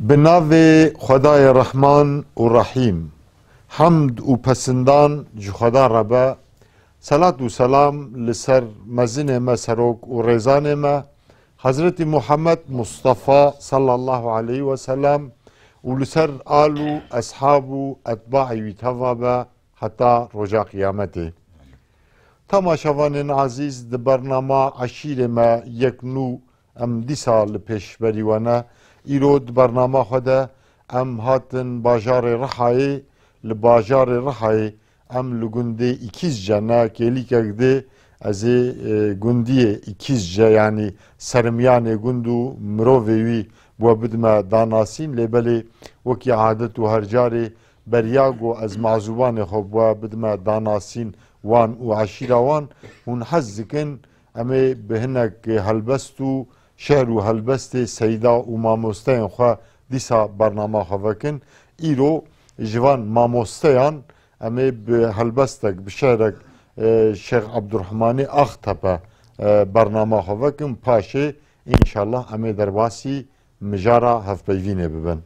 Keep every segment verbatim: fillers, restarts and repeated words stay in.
Bi navê Xwedayê Rehman û Rehîm. Hemd û pesindan ji Xweda re be. Selat û selam li ser mezinê me, serok û rêzanê me, Hezretî Muhammed Mustafa sallallahu aleyhi ve sellem û li ser al û eshab û etbaî wî teva be heta roja qiyametê. Temaşevanên ezîz, di bernama Eşîrê me yek nû em dîsa li pêşberî we ne. Îro di bernama xwe de em hatin bajarê Rihayê. Li bajarê Rihayê em li gundê Îkîzce ne, kêlîkek dê ez ê, e, gundiyê Îkîzce, yanî serimiyanê gund û mirovê wî bi we bidime danasîn, lê belê wekî adet û her carê beriya ku ez mazûbanê xwe bi we bidime danasîn wan û eşîra wan, hûn hez dikin em ê bi hinek helbest û şehr û helbestê seyda û mamosteyên xwe dîsa bernama xwe vekin. Îro ji van mamosteyan em ê bi helbestek, bi şehrek, e, Şêx Ebdurrehmanê Axtepe, e, bernama xwe vekin. Paşê înşallah em ê derbasî mijara hevpeyvînê bibin.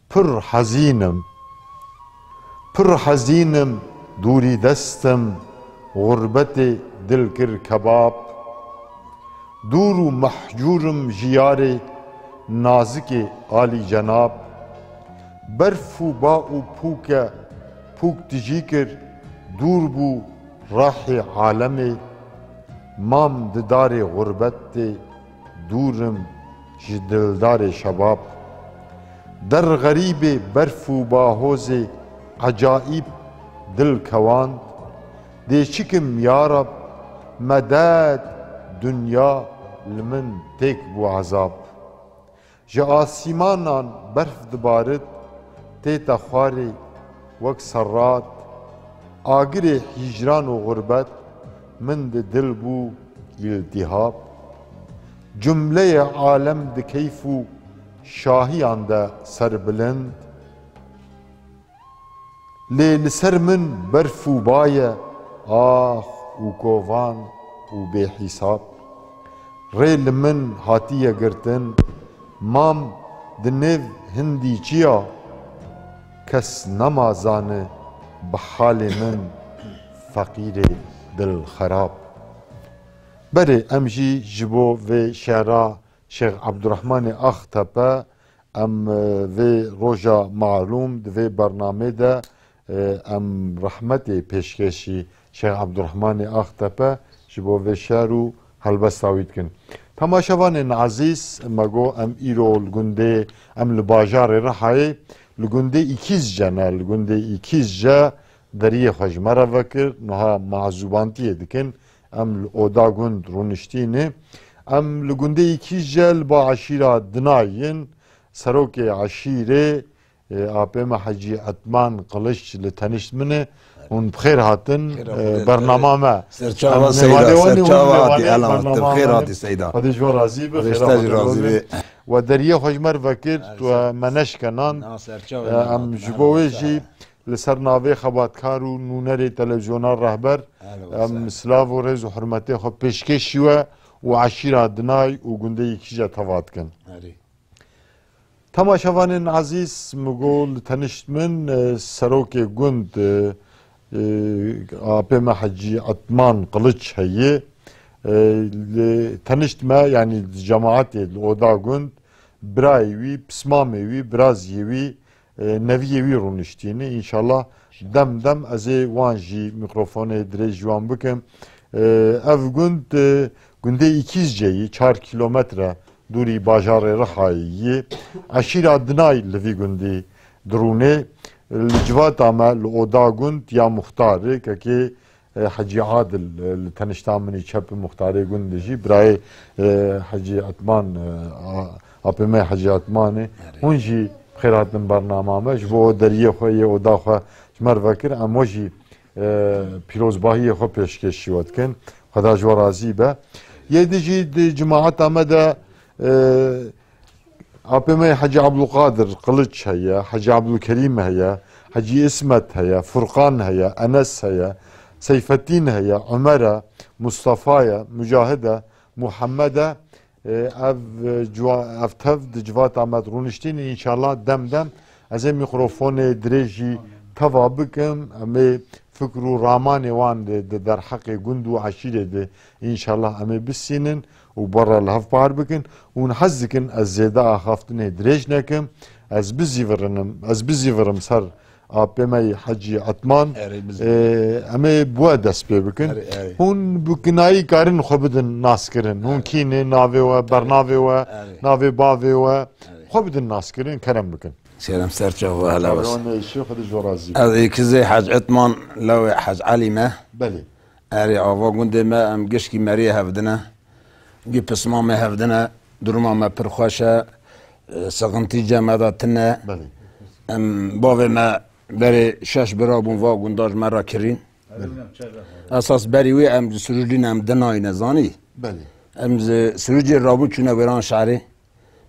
Pir hezîn im, pir hezîn im, dûrî dest im, xurbetê dil kir kebab. Dûr û mehcûr im ji yarê nazikê alî cenab. Berf û ba û pûke pûk tijî kir, dûr bû rahê alemê. Mam di darê xurbet tê, dûr im ji dildarê şebab. Der xerîbê berf û bahozê ecaîb dil kewand. Dê çikim ya Reb, medet, dinya li min têk bû ezab. Ji asîmanan berf dibarit, tête xwarê wek serrat. Agirê hîcran û xurbet min di dil bû îltîhab. Cumleyê alem di keyf û şahiyan de serbilind. Lê li ser min berf û ba ye, ax û kovan û bêhîsab. Rê li min hatiye girtin, mam di nêv hindî çiya, kes nema zane bi halê min, feqîrê dilxerab. Berê em jî ji bo vê şera Şêx Ebdurrahmanê Axtepe, em, e, vê roja malûm di vê bernamê de, e, em rehmetê pêşkêşî Şêx Ebdurrahmanê Axtepe ji bo vê şer û helbesta wî dikin. Temaşevanên ezîz, me got em îro li gundê, em li bajarê Rihayê, li gundê Îkîzce ne, li gundê Îkîzce deriyê xwe ji me re vekir, niha mazûbantiyê dikin. Em li oda gund rûniştîne. Em li gundê Îkîzce li ba eşîra Dinayê yin. Serokê eşîrê, e, apê me Hecî Etman Qiliç li tenişt min e. Hûn bi xêr hatin, e, bernama me. Serçava Seyda, serçava hatî, ela, tu bi xêr hatî Seyda. Xwedê ji we razî be, xêra Xwedê razî be. We deriyê xwe ji me re vekir, we me neşkenan. E, em ji bo wê jî li ser navê xebatkar û nûnerê televîzyona Rehber, em silav û rêz û hurmetê xwe pêşkêşî we û eşîra Dinay û gundê Îkîzce teva dikin. Temaşevanên ezîz, min got li tenişt min, e, serokê gund, e, e, apê me Hecî Etman Qiliç heye. E, li tenişt me, yanî cemaetê li oda gund, birayê wî, pismamê wî, biraziyê wî, e, neviyê wî rûniştîne. Înşallah dem dem ez ê wan jî mîkrofonê dirêj ji wan bikim. E, ev gund, e, gundê Îkîzceyî, çar kîlometre dûrî bajarê Rihayê yî. Eşîra Dinay li vî gundî dirûnê. Li civata me li oda gund ya muxtar, kekê e, Hecî Adil, e, li tenişta min î çep muxtarê gund jî, birayê, e, Hecî Etman, e, a-, apê me Hecî Etmanê. Hûn jî bi xêr hatin bernama me. Ji bo deriyê xwe yê oda xwe ji me re vekir, em we jî, e, pîrozbahiyê xwe pêşkêşî we dikin. Xweda ji we razî be. Yê di jî di cemaeta me de, e, Apê me Hecî Abdulkadir Qiliç heye, Hecî Abdulkerîm heye, Hecî Îsmet heye, Furqan heye, Enes heye, Seyfettîn heye, Omer e, Mustafa ye, Mucahid e, Muhammed e, E, ev, e, ciwa-, ev tev di civata me de rûniştîne, înşallah dem dem ez ê mîkrofonê dirêj jî teva bikim, em ê fikr û ramanê wan di, di derheqê gund û eşîrê de înşallah em ê bisînin û bara li hev par bikin. Hûn hez dikin ez zêde axaftinê dirêj nekim, ez bizîvirinim, ez bizîvirim ser apê me yê Hecî Etman. Erê, bizî- Ee, em ê bi we dest pê bikin. Erê, erê. Hûn bi kinayî karin xwe bidin naskirin. Hûn kî ne, navê we, bernavê we, Erê. navê bavê we. Erê. Xwe bidin naskirin, kerem bikin. Selam ser çava, hela wes. Ronê şî, xwe di jor razî. Ez ê kizê Hec Etman, lawê Hec Elî me. Belê. Erê, ava gundê me, em gişkî meriyê hevdine. Gî pisma me hevdine, duruma me pir xweş e. E, sixintî cem me de tine. Belê. Em bavê me berê şeş bira bûn, va gunda ji me re kirîn. Belê. Esas berî wê em ji Sirûclî ne, em dinayîne, zanî. Belê. Em ji Sirûcê rabûn çûne wêran şerê.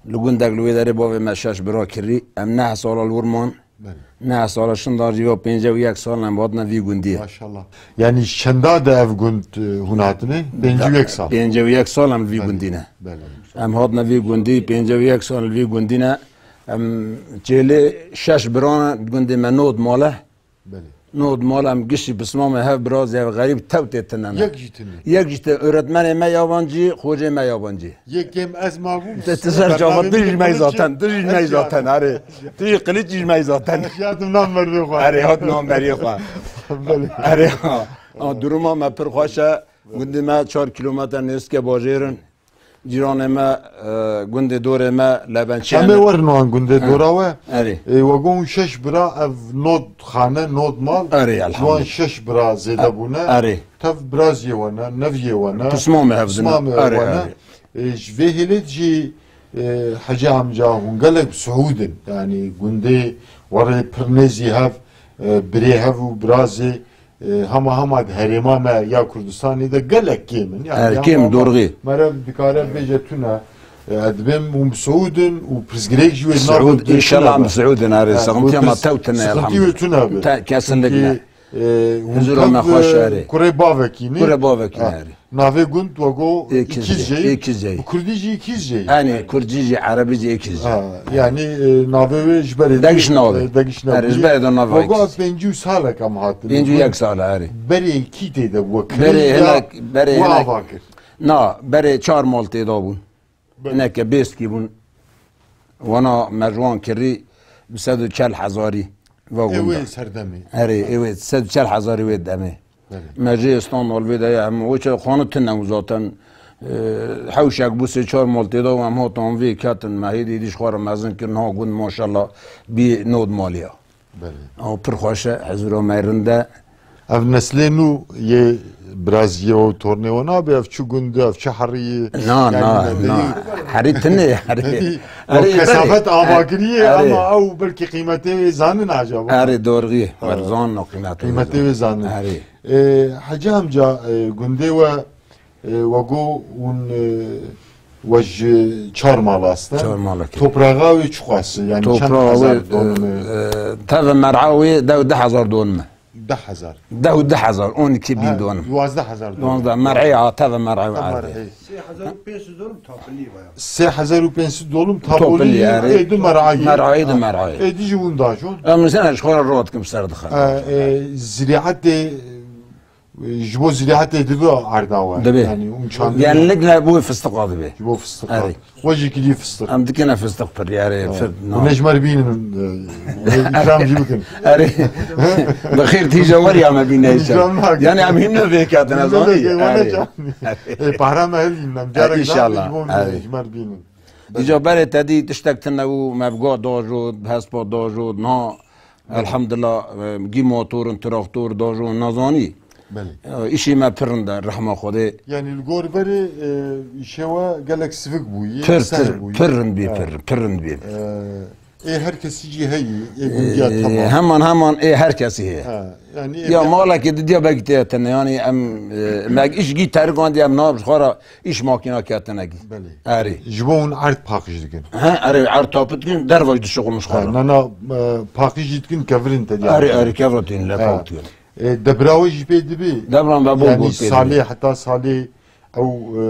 Li gundek li wê derê bavê me şeş bira kirî. Em neh sala li wir man. Belê. Neh sala şinda jî va pêncî û yek sal em hatine vî gundiyê. Maşallah. Yanî çenda de ev gund, e, hûn hatine? Pêncî û yek sal. Pêncî û yek sal em li vî Belê. gundî ne. Belê. Em hatine vî gundî, pêncî û yek sal li vî gundî ne. Em çêlê şeş bira ne, gundê me nod mal e. Belê. Nod mal em gişî pisma me hev biraz ev xerîb tew tê tine ne. Yek jî tine. Yek jî tine. Öğretmenê me yabancî, xocê me yabancî. Yek kêm ez mabûm. Te, te ser çava, tu jî me zaten, tu jî me zaten, erê. Tu jî qiliç jî me zaten. Hatim nam mervê xwe. Erê, hat nam mervê xwe. Belê. Erê, ha. Ha, duruma me pir xweş e. Gundê me çar kilometre nêzîkê bajêr in. Cîranê me, e, gundê dorê me, Lebençiyan. Em ê werin wan gundê Ha. dora we. Erê. E, we got şeş bira ev nod xane, nod mal. Erê, Ji wan elhamdülillah. şeş bira zêde bûne. Erê. Tev biraziyê we ne, neviyê we ne. Pisma me hevdine. Pisma me Erê, we ne. erê. E, ji vê hêlê jî, e, Hecî amca hûn gelek bi siûd in. Yanî gundê we rê pir nêzî hev, e, birê hev û birazê, e, hema hema di herêma me ya Kurdistanê de gelek kêm in. Yanî Erê, hema kêm, hema dorxî. Meriv dikare bêje tune, e, ez dibêm hûn bi siûd in û pirsgirêk jî wê Siûd, nabin, înşallah tune em bi siûd in, erê, Ha, sixintiya me tew tune, sixintî wê elhamdülillah. tune be. Te-, kesinlikle. Çünkü, e, hûn Huzura tev, me xweş e, erê. kurê bavekî ne? Kurê bavekî ne, Ha. erê. Navê gund we got Êkizceyî. Êkizceyî. Êkizceyî. Bi kurdî jî Êkizceyî. Yanî kurdî jî, erebî jî Êkizceyî. Ha, yanî, e, navê wê ji berê Degiş navê. e, degiş navê. Erê, ji berê de nava Ve got Êkiz. pêncî û salek em hatin. Pêncî û yek sal, erê. Berê kî tê de bû? Berê Kirî ya hinek, berê we hinek. ava kir? Na, berê çar mal tê de bûn. Belê. Hineke bêskî bûn. Wana me ji wan kirî bi sed û çel hezarî. Va Ê wê gunda. serdemê. Erê, ê wê sed û çel hezarî wê demê. Belê. Me jê standal vê de ye, em o çe xanû tune û zaten, e, hewşek bû sê çar mal tê de û em hatan vê ketin, me hêdî dîş xwe re mezin kirin, ha gund maşallah bî nod malî ya. Belê. Ew pir xweş e, hizira me rind e. Ev neslê nû yê biraziyê û tornê we nabe, ev çi gund e, ev çi herî ye? Na, Yani na, ne na. diyeyim? Herî tine, herî. Diyeyim, Herî, o kesafet belê. avakiriyê Herî. ama ew belkî qîmetê wê zanin acaba. Erê, dorxî. Ha. Werzan o qîmetê Qîmetê wê wê zanin. zanin. Erê. E, Hecî amca, e, gundê we, e, we got hûn, e, we ji çar mala ste. Çar mala ke. Toprağa wê çi xwest e? Yani çend Toprağa hezar wê, donum e, e? e, teve mer'a wê dew deh hezar donum e. Deh hezar. Dew deh hezar, on iki bin Ha, donum. duwazdeh hezar donum. Duwazdeh, mer'ê ha, teve mer'ê Tam erdê. mer'ê. Sê hezar û pênc sed dolum tapilî baya. Sê hezar û pênc sed dolum Tapilî, tapilî, yani. ê du mer'ayî. Mer'ayî, du Ha. mer'ayî. Ê du ji winda jon. Em sene ji xwe re rot kim ser dixe. E, e, zirîetê, e, ji bo zirîetê dibe erda we. Dibe. Yani, un çandin. Genellikle bu fıstık dibe. Ji bo fıstık. Evet. We jî kirî fistix. Em dikine fistix pir, yarê, Ha. fir, na. Hûn ê ji me re bînin, e, îkram jî bikin. Erê. Bi xêr tîja wer ya me bîne îşe. Îkram nakin. Yani em hîn ne vêkatine Hîn ne zanî. vêkatine, Erê. Ê, pahra me hilîn, em E, carek îşallah. daha ji bo Erê. ji me re bînin. Îca berê te dî tiştek tine û me bi ga da jod, bi hespa da jod, na. Elhamdulillah, e, gî motor in, traktor, dajon, nazanî. Belê. E, îşê me pir rind e, rehma Xwedê. Yani li gor verê, e, îşê we gelek sivik bûye, Pir, sehr pir, bûye. pir rind bî, Ha. pir, pir rind bî. E, ê her kesî jî heyî, ê E, gundiya e, tamam. heman, heman ê her kesî heye. Ha, yani ê Ya be- malekê didiya belkî tê tene, yani em, e, me îş gî terikandî em nav xwe re Îş makîna ketine gî. Belê. Erê. Ji bo hûn erd paqij dikin. He, erê, erd tapit dikin, derva jî dişuxulin ji xwe Ha, re. na, na, e, paqij jî dikin, kevirên te dî Erê, hatin. erê, kevra tên, le Ha. paq dikin. E, debra we jî pê dibe? Debra me bol Yani bol pê salê, dibe. heta salê ew, e,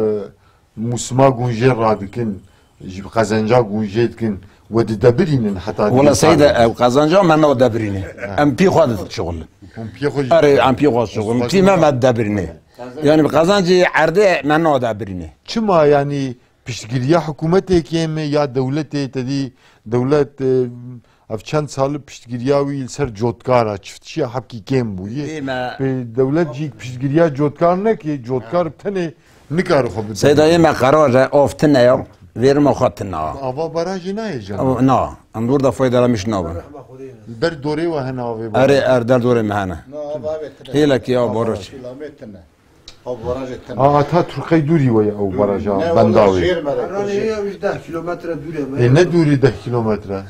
Mûsima gunjê radikin, ji qezenca gunjê dikin, we didebirînin heta Wala dîsa Seyda, ew qezenca me nadebirîne. Em pî xwe dişixulin. Hûn piyê xwe jî Erê, em pî xwe dişixulin. Pî me me didebirîne. Yani bi qezencê erdê me nadebirîne. Çima yani piştgiriya hikûmetê kêm e ya dewletê, te dî dewlet, e, ev çend sal piştgiriya wî li ser cotkara çiftçiya hebkî kêm bûye. Ê me Pê dewlet jî piştgiriya cotkar neke, cotkar tenê nikare xwe bide. Seyda ê me qerar e, av tine ya, vêrima xwe tine ya. Ava barajê nayê cem. Ew, na, em dor de fayda remiş nabin. Li ber dorê we hene avê Erê, barajê. Er der dorê me hene. Hêlekî ya baraj. Kilometre. Ew barajê tune. A, Ataturkey dûrî we ye ew baraja Ne, bendawê. Jêr me re Ranê kujê. Ya wî deh kilometre dûr e. Ê, ne dûrî deh kilometre.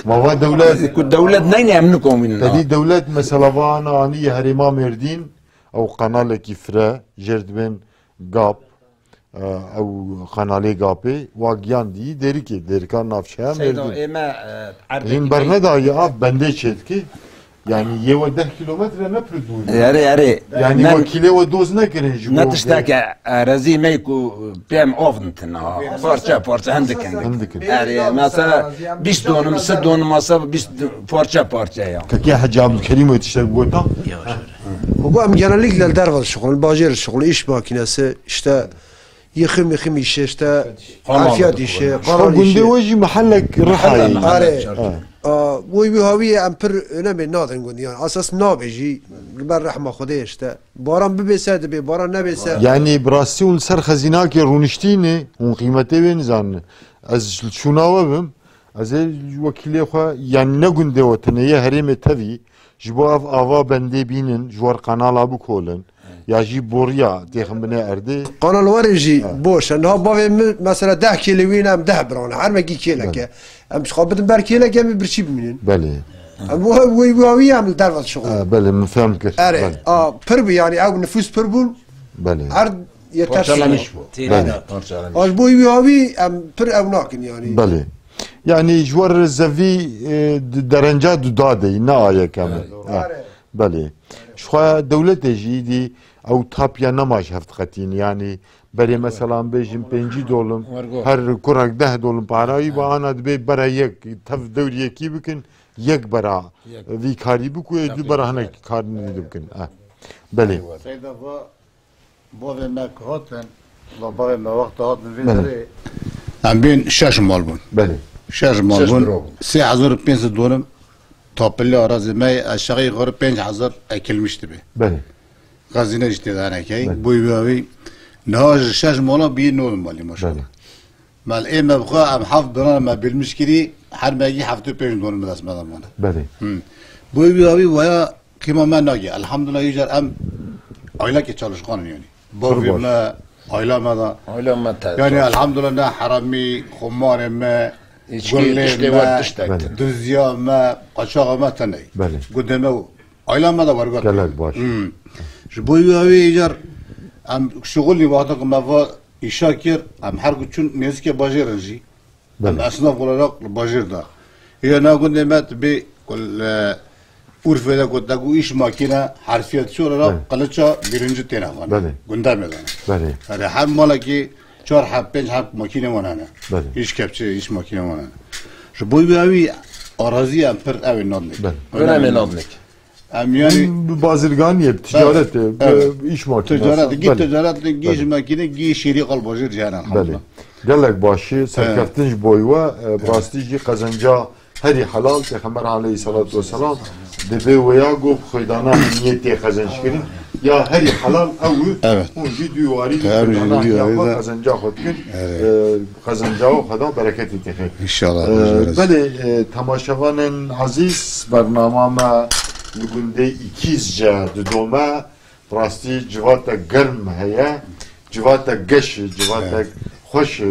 Ma va dewlet. Ku dewlet neyne em nikomînin. Tedî dewlet mesela va ana anî herêma Mêrdîn, ew kanalekî fire, jêr dibên Gap, e, ew kanalê Gapê, wa giyandî Dêrikê, Dêrika navçeya Seyda, Mêrdîn. Ê me, e, erdekî Hîn me- bernedaye av bendê çêdike. Yani yê we deh kilometre ne pir dûr e. Erê, erê. Yani Ne- wekîlê we doz nekirin ji Ne bo tişteke erezî me ku pêm avntin ha. Parça parça hindikin. Hindikin. Erê, mesela bîst dönüm, sed dönüm mesela bîst parça parça ya. Kekê Hacı Abdülkerim we tiştek gota? Û em genellikle li derve dişixulin, li bajêr dişixulin, îş makinesi, işte yıkım yıkım işi, işte Kanal afiyet dixwe. Işi, Şo kanal gundê işi. We jî mihellek riha ye. Are. Ha. A, wî wî hawî em pir önemê nadin gund, yani asas nabê jî li ber rehma Xwedê işte. Baran bibê se dibe, baran nebê se. Yani bi rastî hûn li ser xezînakê rûniştî ne, hûn qîmetê wê nizanin. Ez li şûna we bim, ez ê wekîlê xwe, yani ne gundê we tenê ye, herêmê tevî, ji bo ev ava bendê bînin, ji wer kanala bikolin, ya jî boriya têxin binê erdê. Kanal werê jî Ha. Boş e. Niha bavê min mesela deh kêlê wî ne, em deh biran. Her mekî kêleke. Belê. Em ji xwe bidin ber kêleke, em ê birçî bimînin. Belê. Em wî, wî, wî, wî em li derve dişixulin. Ha, belê, min fehm kir. Erê, Belê. A, pir bû yani, ew nifûs pir bûn. Belê. Erd yetersiz. Parçalamış bû. Belê. Parçalamış. A, ji bo wî hawî em pir ew nakin yani. Belê. Yani ji wer zevî, e, di derenca du dadeyî, ne a yekem. Belê. Ha. Erê. Belê. Ji xwe dewletê jî dî ew tapya nema ji hev diqetîn. Yanî berê mesela em bêjin pêncî dolim, Wergo. Her kurek deh dolim para wî ba ana dibê bera yek, tev dewrî yekî bikin, yek bera Yek. Vî karî bikuyê, du bera hinek karî nî bikin. Eh. Belê. Seyda va, bavê me ku hatin, va bavê me wexta hatin vê Belê. Derê. Em bên şeş mal bûn. Belê. Şeş mal Şeş bûn. Bira bûn. Sê hezar û pênc sed dolim. Tapilli arazî me aşağı yukarı pênc hezar ekilmiş dibe. Belê. Xezîne jî tê de hene key. Belê. Boy wî wî. Niha ji şeş mala bî nod malî maşallah. Belê. Mal ê me bi xwe em heft biran me bilmiş kirî, her mekî heft û pênc don bi dest me de mane. Belê. Hı. Boy wî wî waya qîma me nagê. Elhamdulillah, îcar em aylekê çalışkan in yani. Bavê me, ayla me de. Ayla me te. Yani elhamdulillah ne heramî, xumarê me, İçki, gulê tiştê me, var, tiştek. Belê. Duzya me, qaçaxa me teney. Belê. Gundê me û ayla me de wergot. Gelek baş. Hmm. Ji bo wî wî îcar em şixulî wexta ku me va îşa kir, em her ku çûn nêzikê bajêr in jî. Em Belê. Esnaf olarak li bajêr de. Hêya na gundê me tu bê ku li Urfê de ku te ku îş makîne, hersiyatçî olarak Belê. Qiliça birinci têne xwe. Belê. Gundê me de. Belê. Her, her malekî çar heb, pênc heb makîne wan hene. Belê. Îş kepçe, îş makîne wan hene. Ji bo wî wî arazî em pir ew ê nadnik. Belê. Önemli nadnik. Em yani Bi bazirganiyê, bi ticaret, Evet. Bi iş makinesi. Ticaret, gî Belê. Ticaret, gî Belê. Ji makîne, gî şêrî qal bajêr cihana Belê. Elhamdulillah. Gelek başî, serkeftin ji boy we, e, bi rastî jî qezenca herî helal, Pêxember aleyhissalatu vesselam, dibê weya got, xweydana niyetê qezenc kirin, ya herî helal ew, Evet. Hûn jî dû warî, Tabii, xweydana dû niya warî xwe, de. Qezenca xwe dikin, Evet. E, qezenca xwe da bereketê têxê. İnşallah, Ee, Hocam. Belê, e, temaşevanên ezîz, bernama me li gundê Îkîzce didome. Rastî civatek germ heye, civatek geş, civatek Evet. Xweş.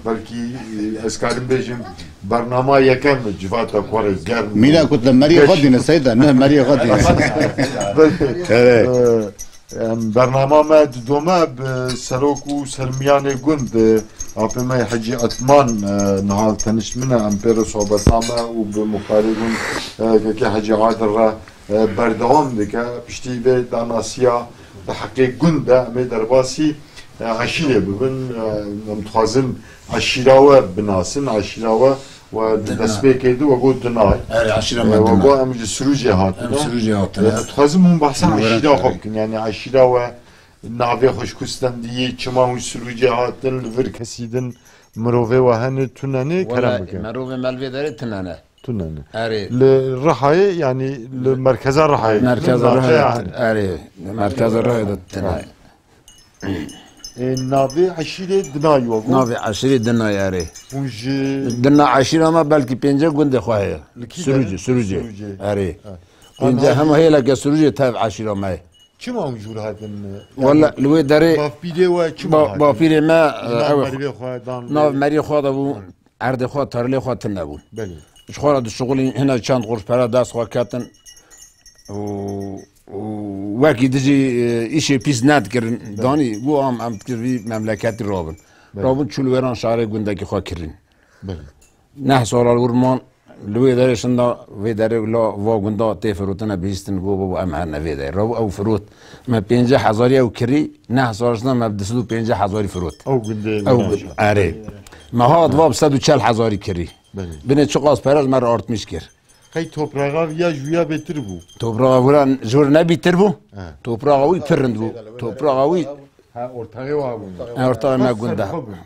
Belkî, e, ez karim bêjim, bernama yekem civatek xwe rê germ. Mîna ku te meriyê Geş. Xwe dîne, Seyda, ne meriyê xwe dîne. Belê. Evet. Ee, Em, bernama me didome bi serok û sermiyanê gund, e, apê me Hecî Etman, e, niha tenişt min e, em pê re sohbeta me û bi muxtarê gund, e, kekê Hecî Adil re, e, berdewam dike. Piştî vê danasiya di heqê gund de em ê derbasî Eşîrê bibin, e, em dixwazin eşîra we binasin, eşîra we, we di Dina. Destpêkê de we got Dinay. Erê, eşîra E, me we Dina. Got em ji Sirûcê hatine. Em Sirûcê hatine. E, dixwazim hûn behsa Li vir eşîra xwe erê. Bikin, yani eşîra we navê xwe ji ku stendiyê, çima hûn Sirûcê hatin, li vir kesî din mirovê we hene, tune ne, kerem bike. Mirovê me li vê derê tune ne. Tune ne. Erê. Li Rihayê, yani li merkeza Rihayê. Merkeza Rihayê, erê. Merkeza Rihayê de tune ne. E, navê eşîrê Dinayê we got? Navê eşîrê Dinayê, erê. Hûn ji Dina eşîra me belkî pênce gundê xwe heye. Li kî Sirûcê, derê? Sirûcê. Sirûcê. Erê. Ha. Pênce Ana hema hêleke Sirûcê tev eşîra me ye. Çima hûn jûr hatin? Wala, li wê derê bavpîrê we çima ba-, hatin? Bavpîrê me, Nav e, ew merivê xwe dan nav vê meriyê xwe de bû. Erdê xwe, tarlê xwe tune bûn. Belê. Ji xwe re dişuxulîn, hina çend qurş pere dest xwe ketin û, û wekî dijî, e, îşê pîs nedikirin. Belê. Danî, got em, em dikir vî memleketî rabin. Belê. Rabin çû li wêran şarê gundekî xwe kirin. Belê. Neh sala li wir man, li wê derê şinda, vê derê la va gunda tê firotine bihîstin, got, "Baba, em herne vê derê." Rabû ew firot. Me pêncî hezarî ew kirî, neh sal şinda me bi du sed û pêncî hezarî firot. Ew gundê Ew Wêran gu-, şa. Erê. Me hat va bi sed û çel hezarî kirî. Belê. Binê çiqas pere ji me re artmîş kir. Qey topraxa viya ji wiya bêtir bû? Topraxa viran ji wir nebîtir bû? He. Topraxa wî pir rind bû. Topraxa wî Ha, ortaxê wa bûn. He, ortaxê me gund e. Xwe ser bi xwe bin.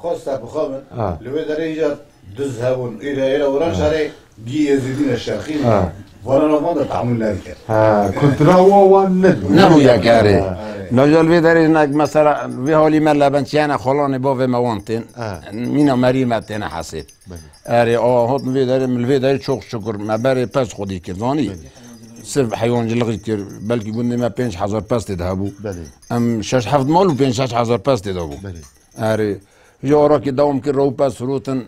Xwe ser bi xwe bin. Ha. Li wê derê îcar duz hebûn. Îre, îre, Wêran şarê gî Êzidî ne şerxî. Ha. Vana nava de tahamul nedikir. Ha, kultura wa wan nedibû. Nebû yek, erê. Ha. Naja li vê derê hinek mesela vê halî me lebençiyane xalanê bavê me wan tên. Ha. Mîna merî me têne hesêb. Belê. Erê, a, hat min vê derê, min li vê derê çok şükür, me berê pez xwedî kir, zanî? Belê. Sirf heywancılık kir, belkî gundê me pênc hezar pez tê de hebû. Belê. Em şeş heft mal û pênc şeş hezar pez tê de bû. Belê. Erê, ji arakî dewam kir, rew pez firotin,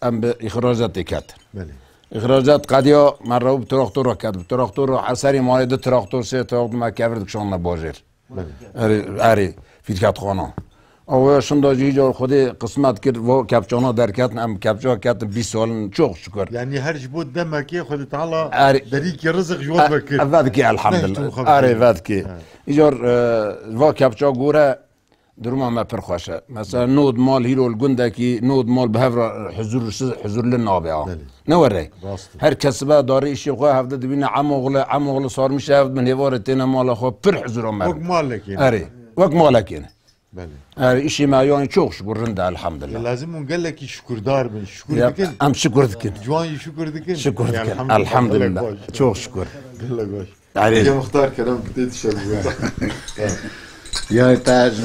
em bi îxracatê ketin. Belê. Îxracat qediya, me rew bi traktora ket, bi traktora eserê malê du traktor, sê traktor me kevir dikişandine bajêr. Belê. Erê, erê, fîrketxana. Ew ya şinda jî îcar Xwedê qismet kir, va kepçana derketin, em kepça ketin bîst sal in, çok şükür. Yani her ji bo demekê Xwedê Teala Erê. Derîkî rizik ji we E, vekir. E, vedikê, elhamdülillah. Neh tu xwe Erê, bikir. Vedikê. Evet. Îcar, e, va kepça gore, duruma me pir xweş e. Mesela nod mal hîro li gundekî, nod mal bi hev re huzur, huzurli nabe a. Belê. Ne were. Rast e. Her kes be darê îşê xwe hevde dibîne Emoğlu, Emoğlu sarmiş ev bin hêvarê têne mala xwe pir huzura me. Wek malekê ne. Erê. Wek malekê ne. Belê. Erê, îşê me yanî çok şükür rind e, elhamdülillah. Ya lazim hûn gelekî şükürdar bin. Şükür Ya, dikin. Em şükür dikin. Ciwan jî şükür dikin. Şükür Ya, dikin. Elhamdülillah. Elhamdülillah. Gelek baş. Çok şükür. Gelek baş. Erê. Ya muxtar kerem tê dişe bu. Ya te ji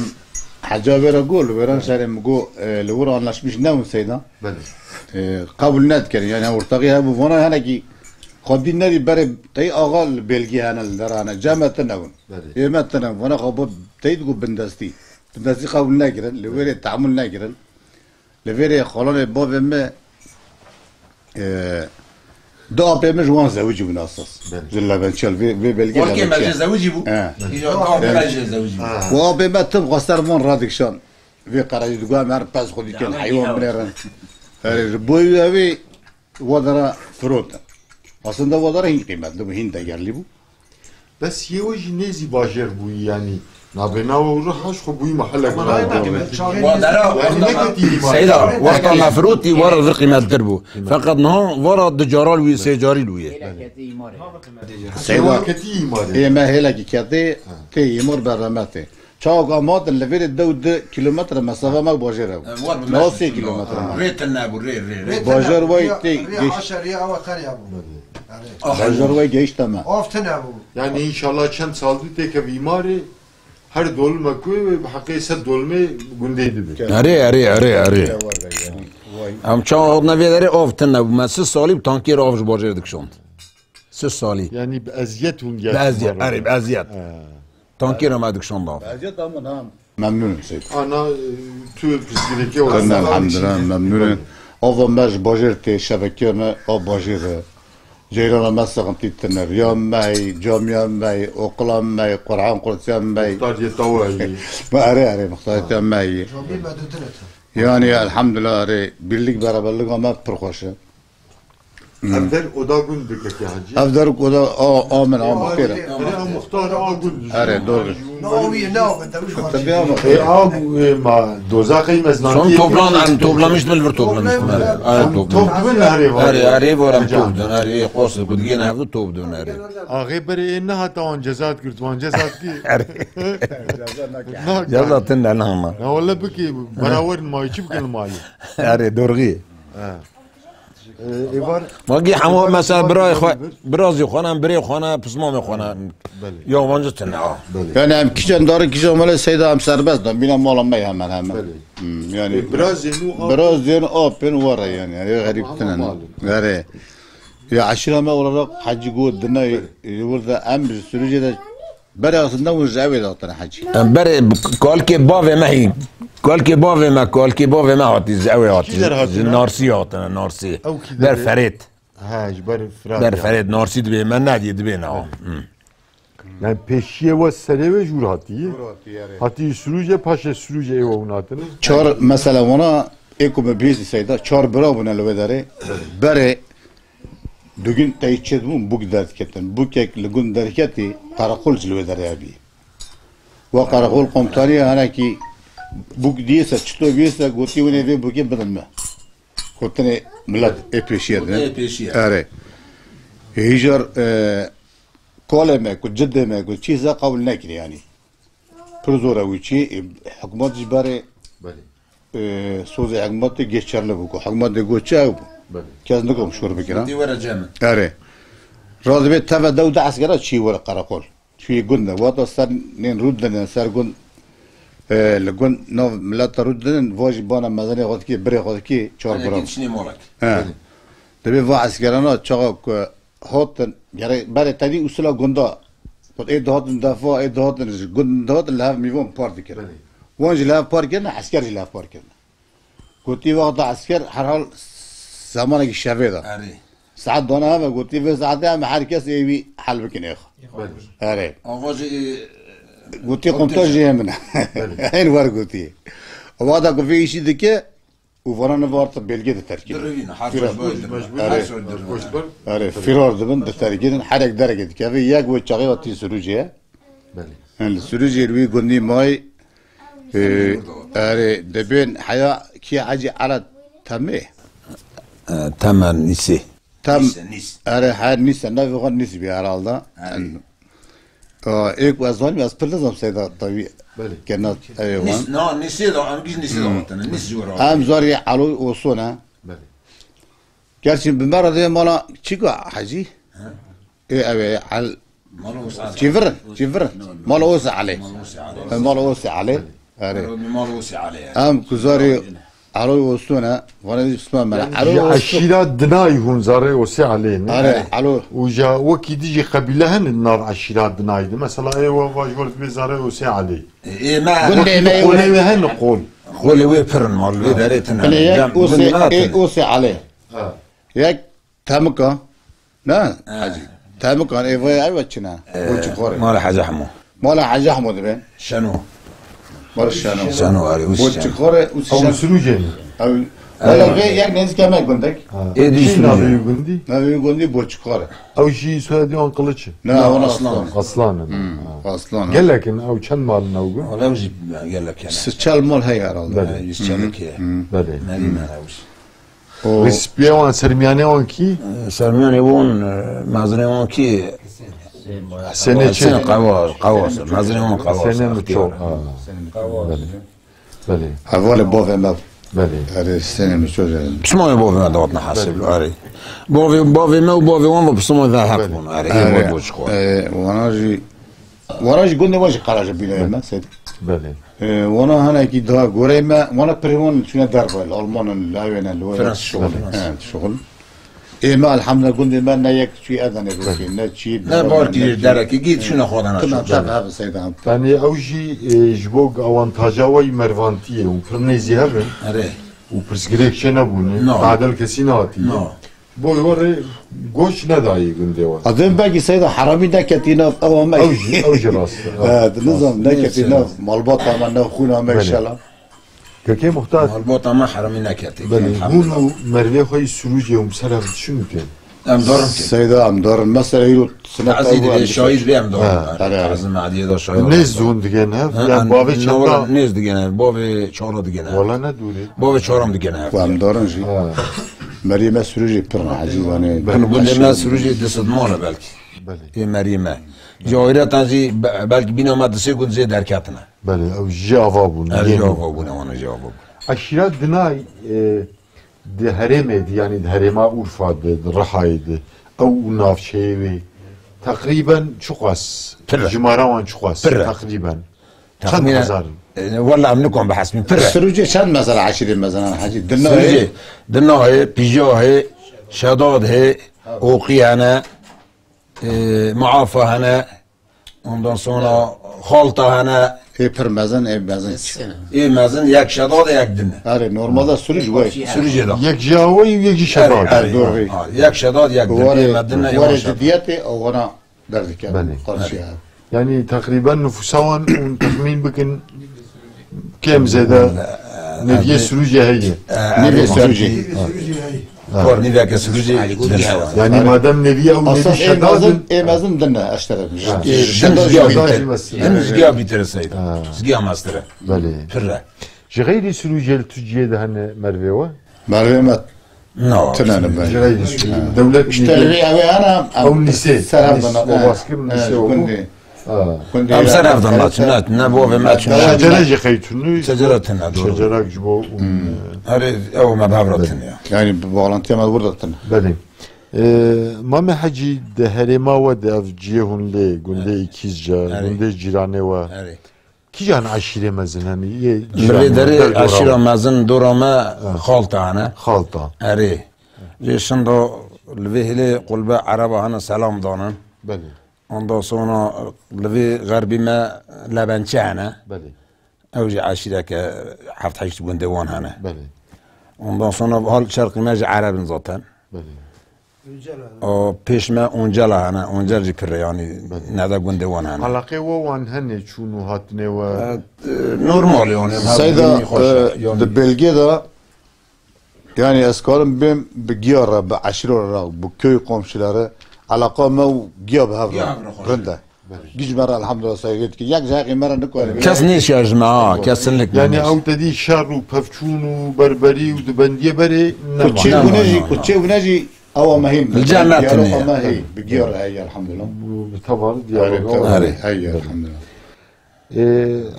heca vera got, li Wêran şerê min got, e, li wir anlaşmış nebûn seyda. Belê. E, qebûl nedikirin. Yani ortaxî hebû, vana henekî xwedî nedî berê tey axa li belgî hene, li der hene. Cem me tune bûn. Belê. Ê me tune bûn. Vana xwe bo tey digot bindestî. Bindestî qebûl nekirin. Li wêrê tehmûl nekirin. Li vêrê xalanê bavê me, e, du apê min ji wan zewicî bûn esas. Belê. Ji Lebençel, vê, vê belgê Xalkê me Lebençel. Jê zewicî bû. He. Îja du apê me jê zewicî bû. Ha. Û apê me tim xwe ser van radikişan. Vê qerejî digo em her pez xwe dikin, Ya, heywan ya. Binêrin. Erê, ji bo wî ew ê wadara firotin. Aslında wadara hîn qîmetli bû, hîn degerlî bû. Bes yê we jî nêzî bajêr bûyî, yanî nabêna we û Riha ji xwe bûyî mehelek. Ama nayê me qîmet. Wadara, Yani wexta neketî me, îmar. Seyda, wexta me firotî, wara vir qîmettir bû. Qîmet. Feqet niha vara du caral wî, sê carî wî ye. Hêlek ketî îmarê. Seyda, Seyda, ketî îmarê. Ê me hêlekî ketê, Ha. Tê îmar berremetê. Çawa ku em hatin li vêrê dew du kilometre mesafe me û bajêr hebû. E, war bi Niha meşin sê şinda. Kilometre me. Rê tune bû, rê, rê, rê. Rê tune Bajar bû, way rê, tê rê geş- aşa rê awa terya bû. Belê. Erê. Ah, bajar way gehişte me. Av tune bû. Yani inşallah çend sal dû têkevî îmarê her dolme ku bi heqê sed dolmê gundê dibe. Erê, erê, erê, erê. Vay. Em çawa hatine vê derê av tune bû. Me sih salî bi tankêr av ji bajêr dikişand. Sih salî. Yani bi eziyet hûn Bi eziyet, gelin erê, bi eziyet. He. Tankêra me dikişand av. Eziyet ama nam. Memnûn im Seyîd. Ana, e, tu pirsgirêkê Em olsun. Elhamdülillah, memnûn im. Ava me ji bajêr tê, şebeke me a bajêr e. Ceyrana me sexintî tine. Riya me heyî, camiya me heyî, oqila me heyî, Qur'an qursiya me heyî. Muxtariyeta we heyî. Me erê, erê, muxtariyeta me heyî. Camî me dû tine tu. Yani elhamdülillah, erê, birlik beraberlika me pir xweş e. Ev der oda gund dikeke hacî. Ev der oda a, a min, a muxtêr e. Erê, ew muxtar a gund. Erê, doğru. Ne o wî ne o, te wî xwe Tabii ama. E, av, e, ma, doza qey meznantiye. Son toplan, em toplamıştım, bir toplamıştım. Her, her Em toplamıştım. Top dibin herê var. Her, her var, em top dön, her ev qos, kudigin hevdu top dön, her ev. Axê berê ê ne hata wan cezat girt, wan cezat ki. Her. Na, Ya zaten de nama. Na wala biki, berawer ma çi bikin mali. Her, dorgi. Ha. Ee, êvar Ma gî hema mesela birayê xwe, birazê xwe ne, birê xwe ne, pismamê xwe ne. Belê. Yabancı tune ha. Belê. Yani em kîjan darin kîjan mele seyda em serbest dan. Bîna mala me hemen hemen. Belê. Hmm, yani Ee, biraz yeni o biraz yeni apên were yani. Yani garip tune. Malum. Gare. Ya aşira me olarak hacı go dinay, Belê. e, burada em sürücü de Berê aslında hûn ji ew ê dihatine hecî. Em berê kalkê bavê me hî, kalkê bavê me, kalkê bavê me hatî ji ew ê hatî. Kî der hatine? Ji Narsî hatine, Narsî. Ew kî Ber derê? Ferêt. He, ji ber Firat Ber ya. Ferêt, Narsî dibê me nediyê dibê ne. Hı. Yani pêşiyê we serê wê jûr hatiye. Jûr hatiye, erê. Hatî Sirûcê, paşê Sirûcê ê we hûn hatine. Çar mesela wana ê ku me bihîstî seyda, çar bira bûne li wê derê. Berê Digin tey çêdibûn bûk derdiketin. Bûkek li gund derketî, qereqol ji li wê derê hebî. Wa qereqol komutanî hanekî bûk diyê se, çito biyê se, gotî winê vê bûkê bidin me. Gotinê milet ê pêşiye dine. Ê pêşiye. Erê. Hîjar, e, kolê me, ku cidê me, ku çî se qewil nekirî yanî. Pir zor e wî çî, e, hikûmet ji berê, Belê. e, sozê hikûmetê geçerli bû, ku hikûmetê got çi ew bû. Belê. Kes nikom şor bikira. Dî were cem. Erê. Razibê teve dew de eskera çî were qereqol. Çûyê gund de. Wata ser nên rû dinin, ser gund, e, li gund nav mileta rû dinin, vajî bana mezenê xwe dikê, birê xwe dikê, çar Erê, biran. Gitişinê molek. He. Belê. Dibê va eskerana çaxa ku Hatin, gerek berê tedî usula gunda. Got, ê dihatin defa, ê dihatin ji gund dihatin li hev mîvan par dikirin. Belê. Wan jî li hev par kirine, esker jî li hev par kirine. Gotî wexta esker herhal zemanekî şevê de. Erê. Saet dane heve, gotî vê saetê em her kes ê wî hel bikin êxa. Belê. Erê. Ava jî, e, Gotî komutan jî hê min e. Belê. Hên wer gotî. Wexta ku vê îşî dike, Û vana ne varta belge diterkînin. Dirivîn, her Firar. Mecbur, mecbur. Erê. Her soy dirivîn. Erê, firar dibin, diterkînin, herek derekê dikeve, yek wê çaxê hatî Sirûcê ye. Belê. Hin li Sirûcê li wî gundî may, e, erê, dibên heya kî Hecî Ela Temê? E, Temen Nîsê. Tem, Nîsê, Nîs. Erê, her Nîsê, navê xwe Nîs bî herhalde. Erê. Hin. Aa, ê ku ez zanîm, ez pir nizam seyda tawî Belê. Kena ev wan. Nîs, na, Nîsê de, em giş Nîsê de Hmm. hatine. Nîs ji we re Em hatine. Zarî Elo Oso ne. Belê. Gerçi bi me re dê mala çi ku Hecî? He. Ê, ev ê, El, Mala Osa. Çivirin, Çivirin. No, no. Mala Osa Elê. Mala Osa Elê. E, Mala Osa Elê. Erê. Erê, bi Mala Osa Elê. Em ku zarî Elo Oso ne, vana dî Osman me. Elo Oso. Eşîra dinayî hûn zarê Osa Elê ne. Erê, Elo. Û ja wekî dî jî qebîle hene di nav eşîra dinayî de. Mesela ê we vaj wer dibê zarê Osa Elê. Ê, me Gundê me Qolê wê hene qol. Qolê wê pir in, mal wê derê tine. Bile yek Dem, Osa, gundê me ê tine. Osa Elê. Ha. Yek Temika. Ne? He. Hecî. Temika, ê vaya ev çi ne? Ee, Boçî xore. Mala Hecî Hemo. Mala Hecî Hemo dibên. Şeno. Mala Şeno. Şeno, erê, wis Boçî Şeno. Xore, wis Ew Şeno. Sirûcê ne. Ew, Ee. Wala vê yek nêzîka me gundek. Ha. Ê dî Kî Sirûcê. Navê wî gundî? Navê wî gundî Boçî Xore. Ew jî soyadê wan Qiliç e. Ne, Na, ew Aslan. Aslan. Aslan e. Hmm, Ha. Aslan. Gelek in, ew çend mal in ew gun? Wala ew jî gelek hene. Sê çel mal heye herhalde. Belê. Ha, yüz çelek heye. Hmm. Belê. Ne dî me ew jî. O Rêspiyê wan, sermiyanê wan kî? Sermiyanê wan, e, mezinê wan kî? Hüseyinê Hüseyin çi? Qewa, Qewa, mezinê wan Qewa, Hüseyinê Miço. Extiyar. Ha. Belê. Belê. Hevalê bavê me. Belê. Erê, Hüseyinê Miço. Pismamê bavê me dawatne hesib, Belê. Erê. Bavê, bavê me û bavê wan ve pismamê ve heq Belê. Bûn, erê. Erê. Ê, boş xwe. E, wana jî Wana ji gundê wan jî qeraja bînayê me, sed. Belê. E, wana hinekî daha goreyê me, wana pirê wan çûne derve, li Almanan, li ewê ne, li wê Fransız şuxul. Fransız. He, şuxul. Ê me elhamdülillah gundê me ne yek çûyî Edenê rokê, ne çî, Ne barkî derekî, gît şûne xwe dana Tim şuxul. Tev hev seydan. Yanî ew jî, e, ji bo awantaja we yî mervantiyê û pir nêzî hev in. Erê. Û pirsgirêk çê nebûne. No. Tadel kesî nehatî. No. Boy were goç nedayî gundê we. Adem belkî seyda heramî neketî nav ewa me. Ew jî, ew jî rast e. Evet, nizam neketî nav malbata me, nav xûna me Belê. Şela. Kekê Muxtar. Malbata me heramî neketî. Belê, hûn û merivê xwe yî Sirûcê û ser hev diçin û tên. Em darin ki. Seyda, em darin. Mesela, îro sinet Tazî ew dibê, em şahid bê, em darin. Ha. Erê, erê. Tazî Mediyê de şahid. Nêz hûn digên hev? Ha, yan em bavê çenda? Nêz digên hev, bavê çara digên hev. Wala ne dûrê. Bavê çaram digên hev. Ku em darin jî. Ha. Meriyê me Sirûcê pir ne, Hecî, zanê. Belê. Gundê me Sirûcê di sed mal e belkî. Belê. Ê Meriyê me. Ji ayreten jî be-, belkî bîna me di sê gund jê derketine. Belê, ew jî ava bûn. Ev jî ava bûn, ewana jî ava bûn. Eşîra dinay, e, Di herêmê de, yanî di herêma Urfa de, di Rihayê de, ew û navçeyê wê, teqrîben çiqas, Pir e. Jimara wan çiqas, Pir e. Teqrîben? Çend Texmînen, hezar in? E, wela em nikom bihesbîn, pir e. Sirûcê çend mesela eşîrê mezenan hecî? Di nahê? Sirûcê, di nahê, Pîjahê, Şedad hê, Oqî hene, e, Muafa hene, Ondan sonra Xalta hene. Ê pir mezin, ê mezin. Ê mezin yek Şedad, yek din. Erê, normalde Sirûc wey. Sirûcê de. Yek jî awey û yek jî Şedad. Erê, erê. Doğru. Ha, yek Şedad, yek din. Ê me din, ê wan Şedad. Diyetê, o wana derdike. Belê. Karşıya. Yani teqrîben nüfusa wan hûn texmîn bikin. Kêm zêde neviyê Sirûcê heye. Neviyê Sirûcê. Kor nîveke Sirûcê din. Yani madem neviyê ew nevî Şedad in. Ê mezin din e, eştere. Ê din ji giya bîtir. Din ji giya bîtir e Seyda. Ji giya mestir e. Belê. Pir e. Ji xeyrî Sirûcê li tu ciyê de hene mervê we? Mervê me No. Tine ne be. Ji xeyrî Sirûcê. Dewlet İşte nîvê. Ew ê ana, Ew nîsê. Ser hev dana. Obaskir nîsê o. Gundê. Ha. Gundê. Em ser hev dana, ne, ne bo ve me çûn. Şecere jî qey tune. Şecere tune, doğru. Şecere ji bo. Herê ew me bi hev re tune ya. Yani bağlantıya me burada tune. Belê. Ee, Mame Hecî, di herêma we de ev ciyê hûn lê, gundê Îkîzce, gundê cîranê we. Erê. Kîjan eşîrê mezin hene? Yê Li vê derê eşîra mezin dora me Xalta hene. Xalta. Erê. Jê şindo li vê hilê qulbe Ereba hene selam danin. Belê. Ondan sonra li vê xerbî me Lebençe hene. Belê. Ew jî eşîreke heft heşt gundê wan hene. Belê. Ondan sonra hal şerqî me jî Ereb in zaten. Belê. O pêş me Oncela hene, Oncel jî pir e, yanî neda gundê wan hene. Alaqê we wan hene çûn û hatinê we? E, normal e, yanî. Seyda, e, di belgê de, yanî ez karim bêm bi giya re, bi eşîra re, bi köy komşuları, alaqa me û giya bi hev re rind e. Giş me re elhamdülillah saygı dikin. Yek ji heqê me re nikarin. Kes nêşiya ji me, ha, kesinlik nêşiya. Yani ew te dî şer û pevçûn û berberî û di bendiyê berê nema. Kuçê hûne jî, kuçê hûne jî ewa me hîn. Li cem me tune. Diyaloga me hî, bi giya re heye elhamdülillah. Bi tevar diyaloga. Erê, tevar heye elhamdülillah. Ee,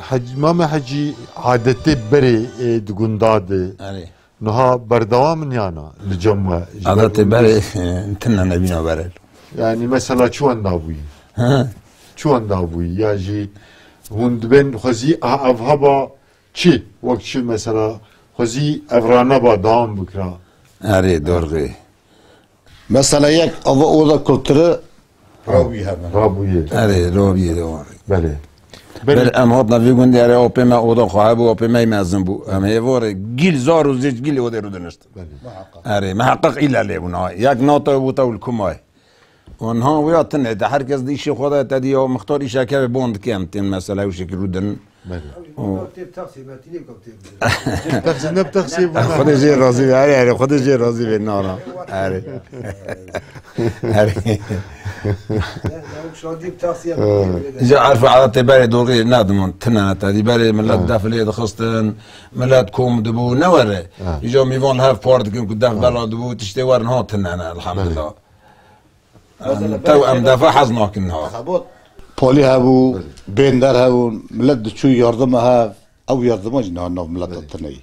Hec-, Mame Hecî, adetê berê, e, di gunda de. Erê. Niha berdewam in yana li cem we? Adetê berê, e, tune nebîna berê. Yani mesela çi wenda bûyî? Hı. Çi wenda bûyî? Ya jî hûn dibên xwezî a-, ev heba çi? Wek çi mesela xwezî ev raneba dewam bikira? Erê, doğru. Mesela yek ava oda kulturu Rabûyî hebe. Rabûyê. Erê, rabûyê de var. Belê. Ber em hatna vî gundê, erê, apê me oda xwe hebû, apê me mezin bû. Em hê vore gîl zar û zêç gîl odê rû dinişt. Belê. Erê, miheqeq île lê bûna. Yek nata wota û li kumay. Û niha wira tune, te herkes di îşê xwe de, te dî ya mixtar îşeke bon dike, em tên mesela ew şekil rû din. Belê. O. Tê bi texsê me, tînê bi tê bi. Texsê ne bi texsê bû. Xwedê jê razî be, erê, erê, Xwedê jê razî be, nara. Erê. Erê. Lavuk şadî bi texsê me. Ji erf û adetê berê dorê nedimun, tine ne tedî berê millet Ha. def lê dixistin, millet kom dibû, ne were. Ha. Îca mîvan li hev par dikin ku def Ha. bela dibû, tiştê werin ha tine ne, elhamdulillah. Belê. Em tew em defa hez nakin ha. Xebot. Polî hebû, Belê. bênder hebûn, millet diçû yardima hev, ew yardima jî niha nav millet Belê. tine yî.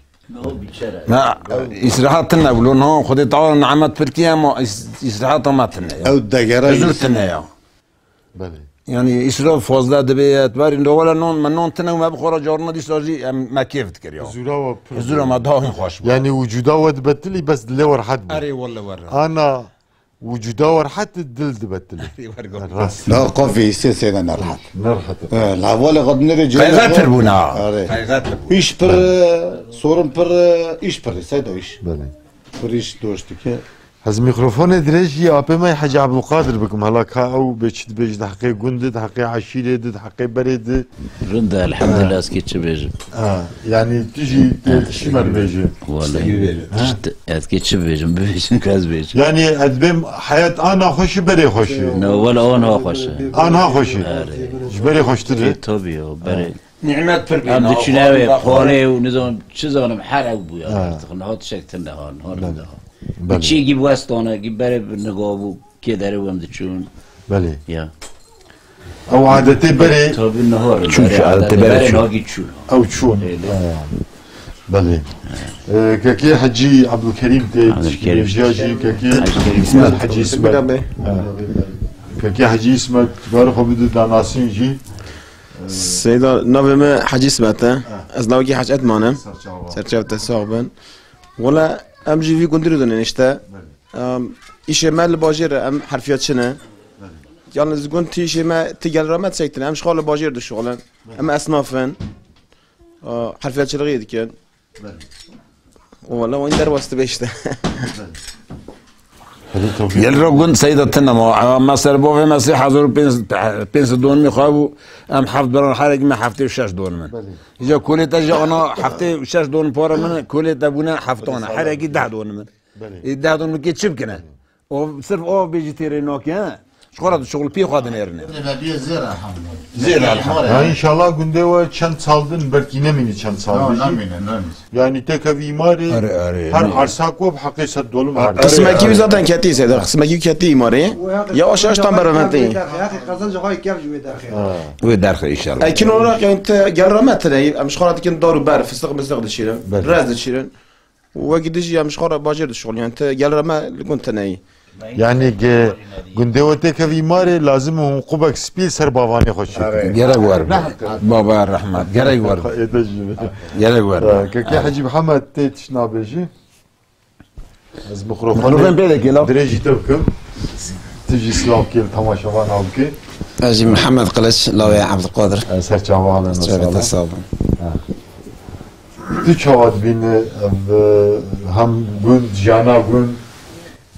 Na, îsrahat tine bû, lo niha Xwedê Teala nimet pir kî, ema îs-, îsrahata me tine ya. Ew degere Huzur îs- tine ya. Belê. Yani îsraf fazla dibe, et berî, do wele non, me non tine û me bixwara carna dîsa jî em, me kêf dikir ya. Huzura we pir Huzura bû. me daha xweş bû. Yani wicûda we dibetilî bes dilê we rehet bû. Erê, wele were. Ana Wicûda we rehet, dil dibetilî. Rast. Na, qafê îsê sêde nerehet. Nerehet. E, la hevalê xwe dinêrê cihê Qeyxetir bûn ha. Are. Qeyxetir bûn. Îş pir, sorin pir, îş pir, seyda îş. Belê. Pir îş doş dike. Ez mîkrofonê dirêj jî apê me Hecî Ebdulqadir bikim. Hela ka ew bê çi dibêje di heqê gund de, di heqê eşîrê de, di heqê berê de. Rind e, elhamdulillah, ez kê çi bêjim? Ha, yani tu jî tê çi me dibêje? Wele, tişt-, ez kê çi bêjim, bibêjin ka ez bêjim. Yani ez dibêm heyet a naxweş e, berê xweş e. Ne, wele a naxweş e. A naxweş e. Erê. Ji berê xweştir e. Ê, tabii ya, berê. Nîmet pir bî. Em diçine wê, xanê û nizam çi zanim her ew bûya. Ha. Artık niha tişek tune ha, niha rind e ha. Belê. Çî gî westane, gî berê bi niga bû, kê derê wem diçûn. Belê. Ya. Ew adetê berê. Tabii niha rind e. Çû, berê çû, adetê adetê berê berê çû. Nagî çû. Ew çûn. Belê. Ha. Belê. Ee, kekê Hecî Ebdulkerîm tê Ebdulkerîm. Tişkî jî, kekê Hecî Kerîm. Hecî Îsmet. Hecî Îsmet. Bira be. Ha. Kekê Hecî Îsmet, bar xwe bidin danasîn jî. Seyda, navê me Hecî Sibet e. Ha. Ez lawikî Hec Etman im. Serçava. Serçava te sax bin. Wala em jî vî gundî rûdinin işte. Belê. Em, îşê me li bajêr e, em herfiya çi ne. Belê. Yalnız gund ti îşê me, ti gel re me çektin. Em ji xwe li bajêr dişuxulin. Belê. Em esnaf in. A, herfiya çilixiyê dikin. Belê. Wala wan derbas dibe işte. Belê. Gel re gund seyda tine ma. Ama ser bavê me sê hezar û pênc sed donimî xwe bû. Em heft biran, herekî me heftê û şeş donim in. Belê. Îca kolê te jî ana heftê û şeş donim para min, kolê te bûne heftana. Herekî deh donim in. Belê. Ê deh donim kê çi bikine? O sirf o bêjî têrê nake, he? Ji xwe re dişuxul pê xwe dinêrine. Zêr elhamdulillah. Zêr elhamdulillah. Ya inşallah gundê we çend sal din, belkî nemîne çend sal din. Namîne, namîne. Yani têkevî îmarê, erê, erê, her ersak we bi heqê sed dolim erdê. Qismekî wî zaten ketî seyda, qismekî wî ketî îmarê. Yavaş yavaş tam beremetî. Heqê qezenca xwe kevc wê derxê. Ha. Wê derxê inşallah. Ekin olarak yani te gel re me tine, em ji xwe re dikin dar û ber, fıstık mıstık dişîrin, belê, rez dişîrin. Wekî dijî em ji xwe re bajêr dişuxulin, yani te gel re me li gund teneyî. Yani ge-, gundê we têkevî marê, lazim e hûn qubek spî li ser bavanê xwe çêkin. Gerek wer be. Baba rehmet. Gerek wer be. Ê te jî. Gerek wer be. Kekê Hecî Mihemed tê tişt nabêjî. Ez mikrofon pê de kêla. Dirêjî te bikim. Tu jî silav kêl temaşevan bike. Ez jî Mihemed Qiliç, lawê Ebdulqadir. Serçava alin. Serçava te sağ olun. Ha. Tu çawa dibînî ev, e, hem gund, jiyana gund,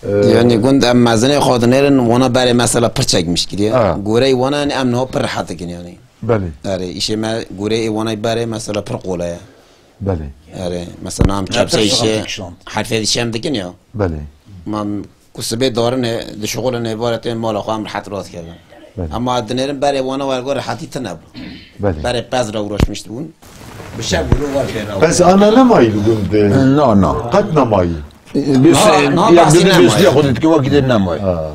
e, Yani gund em mezinê xwe dinêrin, wana berê mesela pir çekmiş kiriye. Ha. Goreyê wana yani em niha pir rehet dikin yani. Belê. Erê, îşê me goreyê wana berê mesela pir qole ye. Belê. Erê, mesela em kepçe îşê, herfê dişê em dikin ya. Belê. Ma em ku sibê darine, dişuxulin ê bare tên mala xwe em rehet rast kevin. Belê. Ama dinêrin berê wana wergo rehetî tine bû. Belê. Berê pez re uğraşmış bûn. Bi şev bûn û wer pê re. Pez ana nemayî li gund? Na, na. Qet nemayî. Niha, niha behsî nemayî. Xwe dîtike wekî dê nemayî. Ha.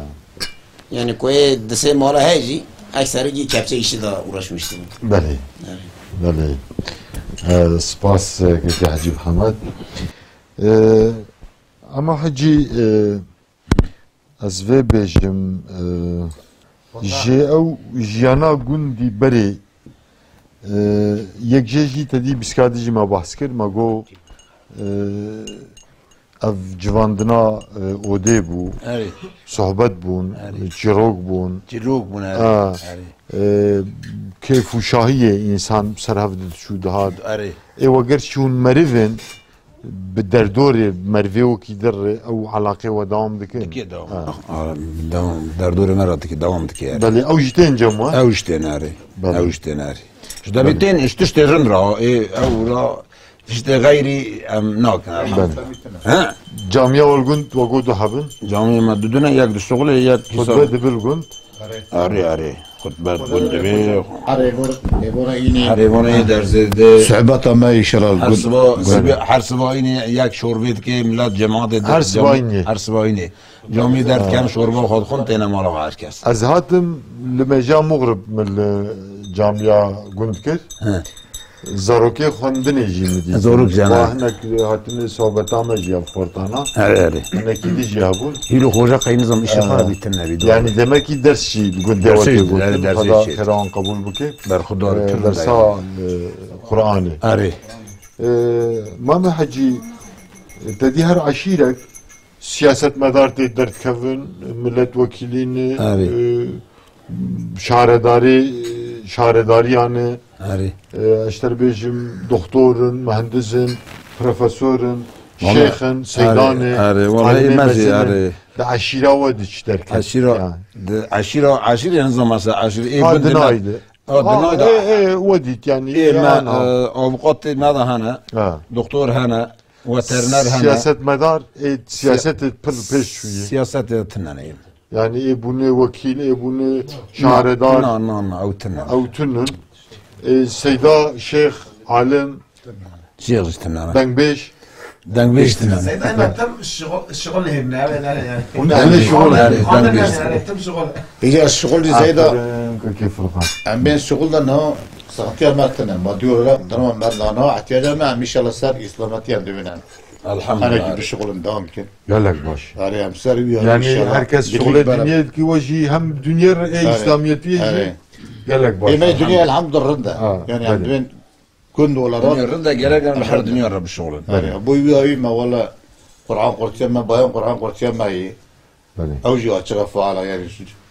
Yani ku ê di sê mala heye jî ekserî kepçe îşî de uğraşmış bûn. Belê. Evet. Belê. E, spas, e, kekê Hecî Mihemed. E, Ama Hecî, e, ez vê bêjim, e, ji ew jiyana gundî berê, e, yek jê jî te dî bîska dî jî me behs kir, me got, e, ev civandina, e, odê bû, Erê. Sohbet bûn, Erê. Çîrok bûn. Çîrok bûn, erê. Ha, Erê. E, kêf û şahiyê însan ser hev diçû dihat. Erê. Ê we ger çûn merivên, bi derdorê merivê wekî dir re ew elaqê we dewam dikin? Dike dewam. Ha. Ha, dewam, derdorê me re dike, dewam dike yani. Belê, ew jî tên cem we? Ew jî tên erê. Belê. Ew jî tên erê. Ji debê tên, ji tiştê rind re, ê, ew ra, tiştê xeyrî em nakin. Belê. Ha? Camiya Welgund wego du hebin? Camiya me dudune, yek dişuxulê, yek Xutbe dibil gund. Arê, arê. Xutbe gund divê. Arê, bor, ê, bora înê. Arê, bora ê derzê de. Sohbeta me inşallah. Her siba, siba, her siba înê yek şorbê dike, millet cemaatê de. Her siba înê. Her siba înê. Camî derd kem şorba xwe dixwin, têne mala xwe her kes. Ez hatim li mêja Muxrib min li camiya gund kir. He. Zarokê xwendinê jî min dît. Zarok jana. Wa hinek hatine sohbeta me jî ev xortana. Erê, erê. Hinekî dî jî hebûn. Hîro xoja qey nizam îşe xwe bîtin nebî. Yani demekî ders jî li gundê we tê gotin. Xweda xêra wan qebûl bike. Berxudar, e, dersa, e, Qur'anê. Erê. E, Mame Hecî, te dî her eşîrek siyasetmedar tê derdikevin, milletvekîlî ne, erê, e, şaredarê, şaredariya ne, erê, e, ez ji te re bêjim, doktor in, muhendis in, profesor in, Şêxin, seydanê, erê, wala alimê ê mezî, mezin in. Erê. Di eşîra we diç derket. Eşîra, yani. Di eşîra, eşîrê hin zaman se eşîrê ê Ha, gundê dinay ne- de. Ha, Ha, dinay de. Ê, ê, we dît, yani, Ê, ê, me, ana. E, avukatê me de hene, Ha. doktor hene, veteriner hene. Siyasetmedar, ê, Siya- siyasetê pir pêş çûyî. Siyasetê de tinen ê. Yani ê bûne wekîl, ê bûne şaredar. Na, na, na, ew tinen. Ew tinin. Ê, seyda, şêx, alim, Şêx jî tinen. Dengbêj. Dengbêj tinen. Seyda, em tim şixul, şixul hêrine, ev ne yani. Hûn Em hûn şixul hêrine, hêrine, dengbêj yani, tinen. Tim şixul. Îca şixul jî Seyda. Aferin, Kekê Furkan. Em bên şixul de niha saxtiya me tine. Ma diyor ra, dırma me dana, ihtiyaca me, em inşallah ser îslametiye em dibînin. Elhamdülillah. Hani ki bir şixulin devam ki. Gelek baş. Yani em ser wî Yani inşallah. Herkes Birlik şixulê beraber. Dinyê ki we jî hem dinyê re, ê Erê. İslamiyetî jî Erê. Gelek baş. Ê me dinyê elhamdülillah rind e. Ha, Yani em belê. dibên Gund olarak. Dinya rinde gerek em li her dinya re bişuxulin. Erê, bo wî awî me wele Quran qurtiye me, bayan Quran qurtiye me yî. Belê. Ew jî açiq e faal e, yani.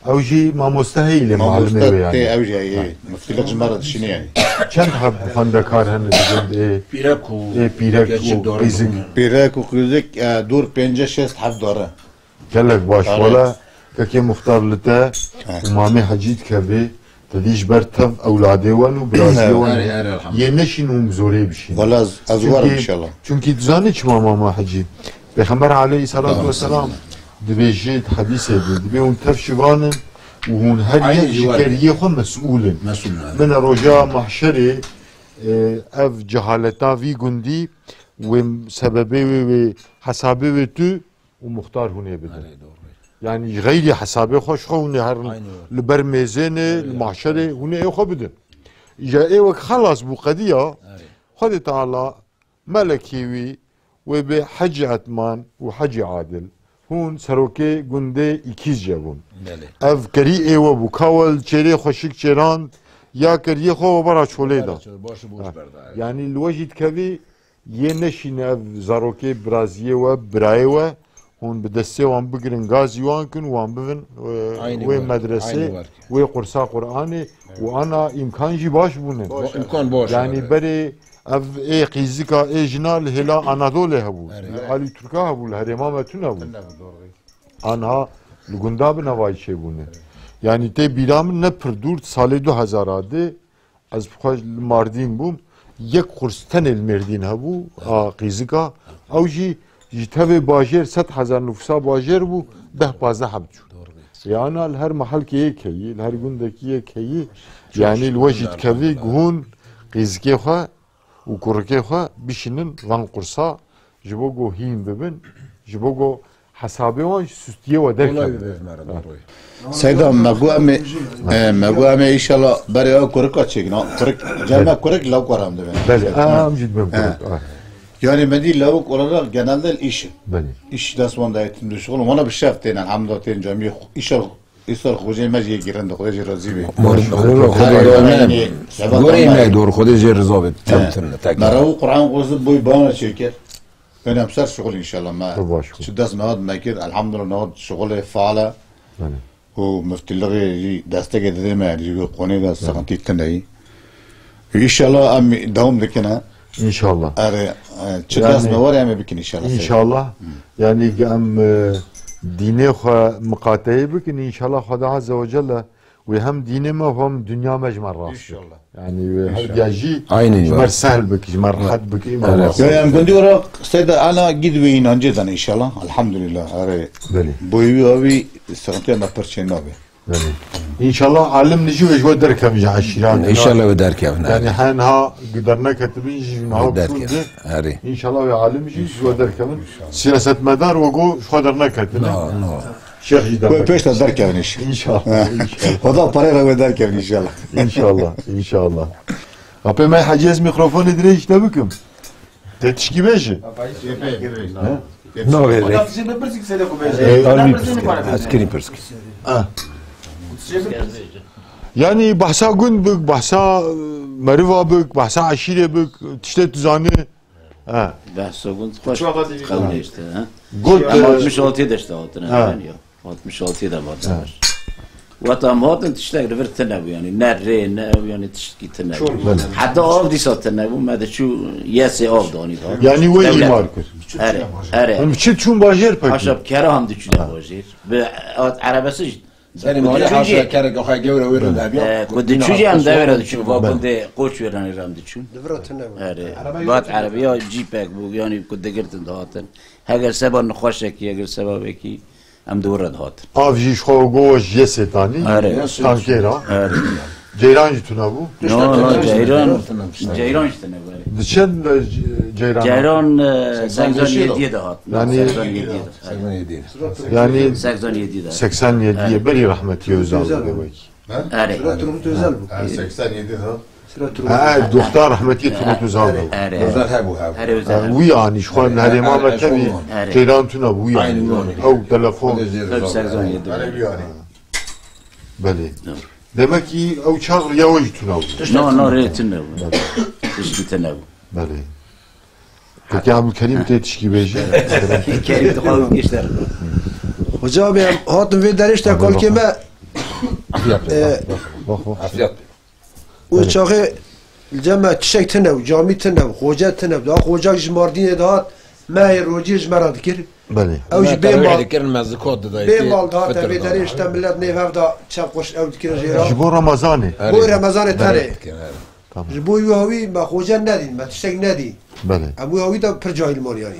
Ew jî mamoste heyî lê Mamoste muallimê wê tê, yani. Ew jî heyî. Muftîlik ji me re dişîne yani. Çend heb xwendekar hene di gund ê? Pîrek û Ê, pîrek keçik û dor qîzik. Pîrek û qîzik, e, dor pêncî şêst heb dor e. Gelek baş. Erê. Wala kekê muxtar li te He. û mamê Hecî dikevê, te dî ji ber tev ewladê wan û biraziyê wan Erê, erê, elhamdülillah. Yê neşîn û zorê bişîn. Wala ez, ez werim Çunkî, inşallah. Çunkî dizanî çima mama Hecî? Pêxember aleyhissalatu Tamam. vesselam dibêje di hedîsê de, dibê hûn tev şivan in û hûn her Aynı yek ji civar. Keriyê xwe mesûl in. Mesûl in, erê. Min e roja mahşerê, e, ev cehaleta vî gundî wê sebebê wê, wê hesabê wê tu û muxtar hûn ê bidin. Erê, doğru. Yani ji xeyrî hesabê xwe ji xwe hûn ê herin Aynı doğru. Li ber mêzênê, Erê, li mahşerê hûn ê xwe bidin. Îja ê wek xelas bû qediya, Erê. Xwedê Teala melekê wî wê bê Hecî Etman û Hecî Adil. Hûn serokê gundê Îkîzce bûn. Belê. Ev kerî ê we bû. Ka we li çêrê xweşik çêrand, ya keriyê xwe we bera çolê da. Bera çolê, baş û boş Ha. berda, evet. Yani li we jî dikevî Yê neşîne ev zarokê biraziyê we, birayê we, hûn bi destê wan bigirin, gazî wan kin, wan bivin, e, Aynı wê wê, medresê, aynı wê. Wê qursa Qur'anê û ana îmkan jî baş bûne. Baş, İmkan baş. Yani evet. Berê ev ê qîzika ê jina li hêla Anadolê hebû, Evet. Li alî Tirka hebû, li herêma me tune bû. Tune bû, doğru. Anha li gunda bi nevayî çêbûne. Evet. Yani tê bîra min ne pir dûr, salê du hezar a dê, Ez bi xwe li Mardîn bûm. Yek qurs tenê li Mêrdîn hebû, a qîzika. Ew jî ji tevê bajêr sed hezar nifûsa bajêr bû, deh pazdeh heb çû. Rêana li her mehelkê yek heyî, li her gundekî yek heyî. Yanî li we jî dikevî guhûn qîzikê xwe û kurikê xwe bişînin van qursa. Ji bo ku hîn bibin, ji bo ku hesabê wan ji sustiyê we derkevin. Seyda, me got em ê, e, me got em ê înşallah berê ew kurika çêkin, ha. Kurik, cem me kurik lewk were em dibin. Belê, em jî dibin kurik. Yani me dî lewk olarak genelde îş in. Belê. Îş dest wan dayê tim dişixulin. Wana bi şev tên, elhamdülillah tên camiyê xwe. Înşallah Îsal Xwecê me jê girin de, Xwedê jê razî be. Mor-, mor-, Xwedê Her ne, yanî, sebep gorê ama me dor, Xwedê jê riza be, He. Temtir ne, tek. Me rew Quran xwezin boy bana çêkir. Ben em ser şuxul inşallah me. Tu baş bû. Çi dest me hat me kir, elhamdülillah, ne hat şuxulê faal e. Belê. Û müftülüğü jî destekê dide me, jî wê qonê de sıkıntı tine yî. Înşallah em dewam dikine. Înşallah. Erê, e, çi Yani, dest me were em ê bikin înşallah. Înşallah. Hı. Yani em, e, dînê xwe miqateyê bikin, înşallah Xweda Azze ve Celle wê hem dînê me hem dinya me ji me rast bike. Înşallah. Yani wê her Înşallah. Gel jî Aynı ji me yol. Sehl bike, ji me rehet bike, îman Evet. rast. Ya em gundî ora seyda ana gid wê inancê dan înşallah. Elhamdülillah. Erê. Belê. Boyu abi sıkıntı me pir çê nabe. Belê. Înşallah alim nijî wê ji we derkevin ji eşîran. Înşallah wê derkevin, Yani erê. Hen ha derneketibin jî niha Wê derkevin, biçûn de. Erê. Înşallah wê alim jî ji we derkevin. Siyasetmedar we go ji xwe derneketine. No, no. Şêx jî Wê derkevin. Pêş de derkevin inşallah. Înşallah, Ha. Înşallah. Xweda parê re wê derkevin inşallah. Înşallah, înşallah. Apê me hecî ez mîkrofonê dirêj te bikim. Te tişkî bêje. Navê rê. Ey, Alî pirsî, ez kirî pirsî. Ha. Yani bahsa gund bik, bahsa, e, meriva bik, bahsa eşîrê bik, tiştê tu zanî. Ha. Behsa gund xweş qewlê işte, ha. Got, Em e, altmış altı de işte hatine, Ha. yani ya. Altmış altı de hatine. Ha. Weta em hatin tiştek li vir tune bû, yanî ne rê, ne ew, yanî tiştkî tune bû. Heta av dîsa tune bû, me diçû yesê av danî hat. Yanî we Dewlet. Îmar kir. Erê, erê. Em çi çûn bajêr pekî? Haşa bi kera em diçûne bajêr. Bi at erebesi jî. Serê malê haşa kerek xwe gewre wê rinde biya. Ku diçû jî em devê re diçûn, va gundê Qoç Wêranê re em diçûn. Li vir re tune bû. Erê. Bat erebiya cîpek bû, yanî ku digirtin dihatin. Heger seba nexweşekî, heger seba wekî, em di wir re dihatin. Av jî ji xwe got ji yesê tanî, Erê. Tankêra. Erê. Ceyran jî tune bû. No, no, ceyran, ceyran jî tune bû, erê. Di çend, e, c-, ceyran? Ceyran, e, seksen yediyê de hat. Yanî, seksen yediyê de. Yanî, seksen yediyê de. Seksen yediyê, berî rehmetî Özal bû wekî. Erê. Sira Turgut Özel bû. Ha, seksen yedi ha. Sira Turgut. Ha, doxtar rehmetî Turgut Özal bû. Erê. Özel hebû, hebû. Erê, Özel. Ha, wî anî, ji xwe li herêma me tevî ceyran tune bû, wî anî. Ew telefon. Seksen yedi. Erê, wî anî. Belê. Demek ki ew çax riya we jî tune bû. No, no, rê tune bû. Tişkî tune bû. Belê. Peki Abdülkerim tê tişkî bêje? Kerîm, tu xwe gişter. Hoca abi, em hatin vê derê işte kalkê me. Afiyet be. Ee, bak, bak, bak, bak. Afiyet be. O çaxê li cem me tişek tune bû, camî tune bû, xoce tune bû. Daha xocak ji Mardînê dihat, mehê rocê ji me re dikir. Belê. Ew jî bê mal, dikirin, me zikot didayê, bê mal dihat, vê derê işte millet nêv hev da çev xweş ew dikirin jê re. Ji bo Remezanê. Bo Remezanê tenê. Tamam. Ji bo wî hawî me xoce nedîn, me tiştek nedî. Belê. Em wî hawî de pir cahil man yanî.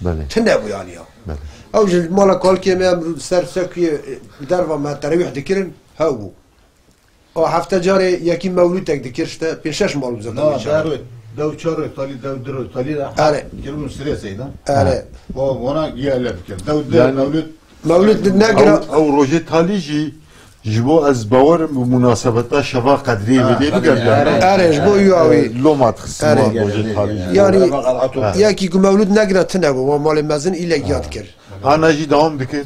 Belê. Tune bû yanî ya. Belê. Ew ji mala kalkê me em ser sekuyê, e, derva me terewîh dikirin, hew bû. O hefte carê yekî mewlûtek dikir, işte pênc şeş mal bize. Na, derwê, dew çar roj talî, dew du roj talî de. Erê. Kiribûn sirê seydan. Erê. O, ona giya lef dikir. Dew du mewlût. Mewlût negira. Ew, ew rojê talî jî ji bo ez bawerim bi munasebeta şeva qedrê vê dê biger. Erê, ji bo wî awî. Loma dixistin wan rojê talî jî. Yanî, yekî ku mewlût negira tune bû, wan malê mezin îlek giya dikir. Ana jî dewam dikin.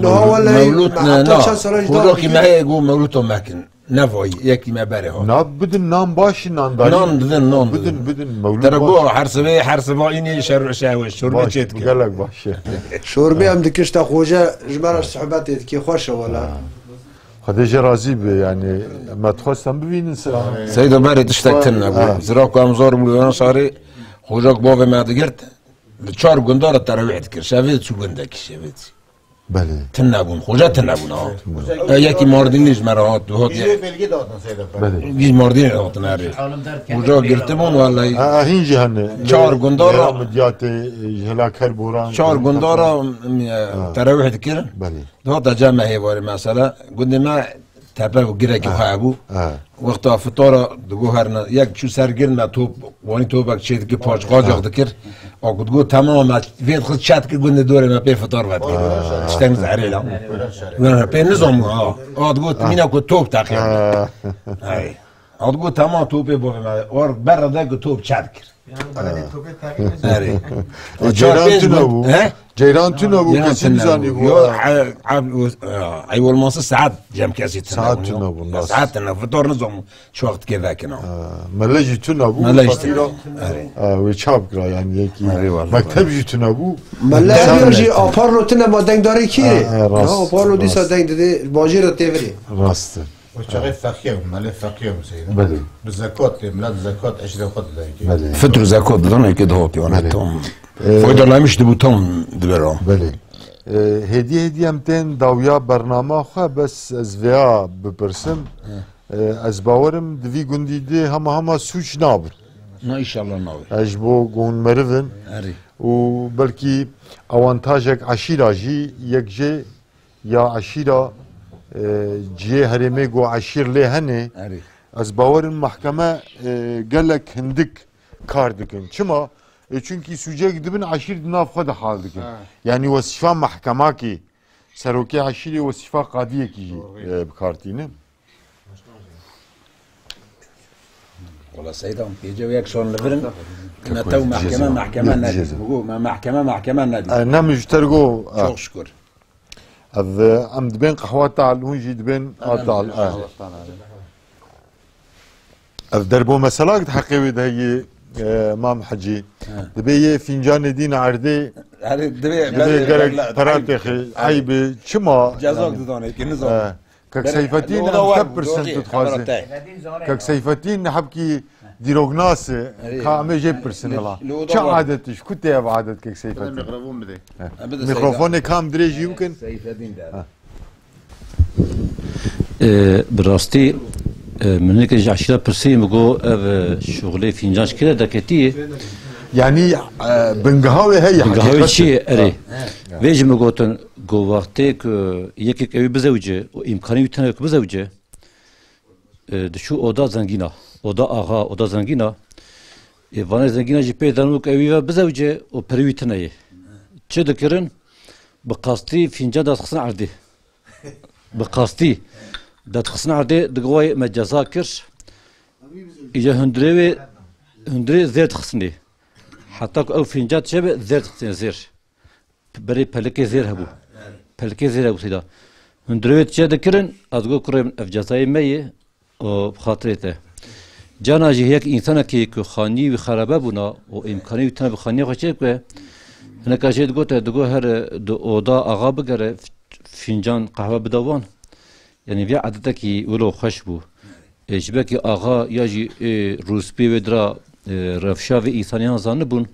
Niha wele mewlût ne, na. Çend sala jî dewam dikin. Xwedokî me heye got mewlûto mekin. Ne vayî, yekî me berê hat. Na bidin nan baş, nan darî. Nan didin, nan didin. Bidin, bidin, mewlût. Tere got her sibê, her siba înê şer-, şer-, şorbê çê dike. Gelek baş e. Şorbê em dikin, işte xoce ji me re sohbetê dike, xweş e wela. Xwedê jê razî be, yanî me dixwest em bibînin sira. Seyda berê tiştek tune bû. Zira ku em zor bû, yan şarê xocak bavê me digirt. Li çar gunda re terawîh dikir. Şevê çû gundekî, şevê çû. Belê. Tune bûn, xoca tune bûn ha. E, yekî Mardînî ji me re hat, hat. Jî belge dağıtın Seyda. Belê. Jî Mardînê hatin erê. Xoca girtibûn wellahî. Ha, hîn jî hene. Çar gunda re. Midyatê, e, Helaker Boran. Çar gunda re, e, terawîh dikirin. Belê. Dihata cem me hêvarê mesela. Gundê me tepe û girekî xwe hebû. Wexta fitara digot herine, yek çû ser gir me top, wanî topek çê dikir, paç qacax dikir. A ku digot, "Temam, me vê dixist çet kir, gundê dorê me pê fitar vedikir." Tiştek min zerê la. Pê nizam, ha. A digot, "Mîna ku top teqe." Ay. A digot, "Temam, topê bavê me." Or berre de ku top çet kir. Erê. E, Ceyran tune bû. He? Ceyran tune bû, kesî nizanî bû. Yo, e, e, ey olması saet cem kesî tune bû. Saet tune bû, nas. Saet tune, fitor nizam çi wext kê vekin o. E, mele jî tune bû. Mele jî tune. Erê. E, wê çap kira yani yekî. Eyvallah. Mekteb jî tune bû. Mele jî aparlo tune ma dengdarê kî. E, e, rast. Aparlo dîsa deng didê, bajêra têvirê. Rast. O çaxê feqîr bû, melê feqîr bû seyda. Belê. Bi zekat lê, milet zekat, eşîra xwe didayê kê. Belê. Fitr û zekat didan êkê dihotî, wana tam. Ee, faydalanmış dibû tam dibe ra. Belê. Ee, hêdî hêdî em tên dawiya bernama xwe, bes ez vêya bipirsim. Ee, ez bawerim di vî gundî de hema hema sûc nabin. Na, înşallah nabin. Ez ji bo gon meriv in. Erê. Û belkî awantajek eşîra jî yek jê ya eşîra, e, cihê herêmê ku eşîr lê hene, Erê. Ez bawerim mehkeme, e, gelek hindik kar dikin. Çima? E, çunkî sûcek dibin eşîr di nav xwe de hal dikin. Ha. Yanî wesîfa mehkemakî, serokê eşîrê wesîfa qadiyekî jî, Doğru. e, bi kar tînin. Wala Seyda, em pêce yek şan li vir in, me tew mehkeme, mehkeme nedî. Bigo, me mehkeme, mehkeme nedî. E, ne min ji te re got, e. Çok şükür. Ev, e, em dibên qehwa tal, hûn jî dibên a tal, e. Ev derbo meselak di heqê wê de heye, e, Mam Hecî. He. Dibê yê fîncanê dîn erdê, Erê, dibê, dibê belê, gerek belê, pera têxê, eyb e. Eyb e, çima? Cezak yani, didanê ki, nizam. E, Kek Seyfetîn, em te pirsin tu dixwaze. Kek Seyfetîn hebkî dîroknas e, ka em ê jê pirsin wela. Çi adet e, ji ku tê ev adet kek Seyfetîn? Mikrofonê kam dirêjî bikin. Seyfetîn de. E, bi rastî, e, min hinekî ji eşîra pirsî, min got, ev, e, şixulê fîncan ji kê de derketiye? Yanî, e, bingeha wê heye, bingeha wê çi ye? Erê. Vê jî min gotin, got, wextê ku yekek ewî bizewce û îmkanê wî tune ku bizewce, e, diçû oda zengîna, oda axa, oda zengîna, e, vanê zengîna jî pê de ku ewî ve bizewce û perê wî tune ye. Çi dikirin? Bi qastî fîncan dadixistin erdê. Bi qastî dadixistin erdê, digot me ceza kir. Îca hundirê wê, hundirê zêr dixistinê. Heta ku ew fîncan çêbe zêr dixistinê, zêr. Berê pelikê zêr hebû. Pelikê zêr hebû seyda. Hundirê wê çê dikirin, ez got kurê min ev cezayê me ye. û bi xatirê te. Cana jî yek însanekî ku xanî wî xerabe bûna û îmkanî wî tune bi xanîya xwe çêbike, hineka jê digote, digot her di oda axa bigere, fîncan qehwe bide wan. Yanî vê edetekî wilo xweş bû. Ê, ji belkî axa ya jî, ê, rûspê wê dira, ê, rewşa vê însaniyan zanibûn.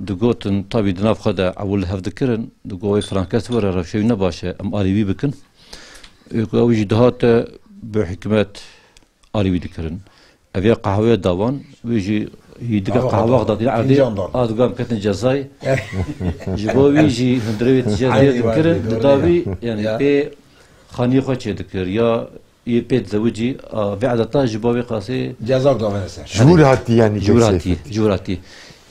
Digotin, tabî di nav xwe de ewil li hev dikirin. Digot wê filan kes were, rewşa wî ne baş e, em alî wî bikin. Ê, ku ew jî dihate bi hikmet alî wî dikirin. Ev ya qehweye da wan, wî jî hî dike qehwa da dîne erdê, a digan ketin cezayê. Ji bo wî jî hundirê wê tije zêr dikirin, dida wî, yanî pê xaniyê xwe çê dikir, ya yê pê dizewicî, a, vê edeta ji bo wê qasê ceza gavene ser. Ji wir hatî, yanî ji wir hatî, ji wir hatî.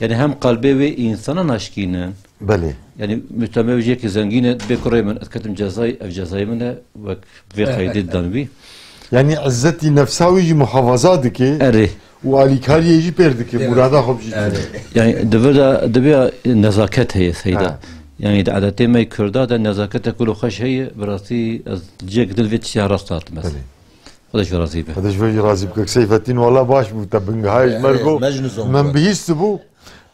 Yanî hem qalbê wê însana naşkînin. Belê. Yanî muhtemel wê yekî zengîn e, dibê kurê min, ez ketim cezayê, ev cezayê min e, wek vê qeydê didan wî. Yanî izzetî nefsa wî jî muhafaza dike. Erê. Û alîkariyê jî pêr dike, murada xwe bijî. Erê. Yanî di vir de, di vê nezaket heye seyda. Ha. Yanî di edetê me Kurda de nezaketek wilo xweş heye, bi rastî ez cihek dil vê tiştiya rast hatim ez. Belê. Xwedê ji we razî be. Xwedê ji we jî razî bike. Seyfettin, wala baş bû, te bingehayê ji me re got. Min bihîstibû.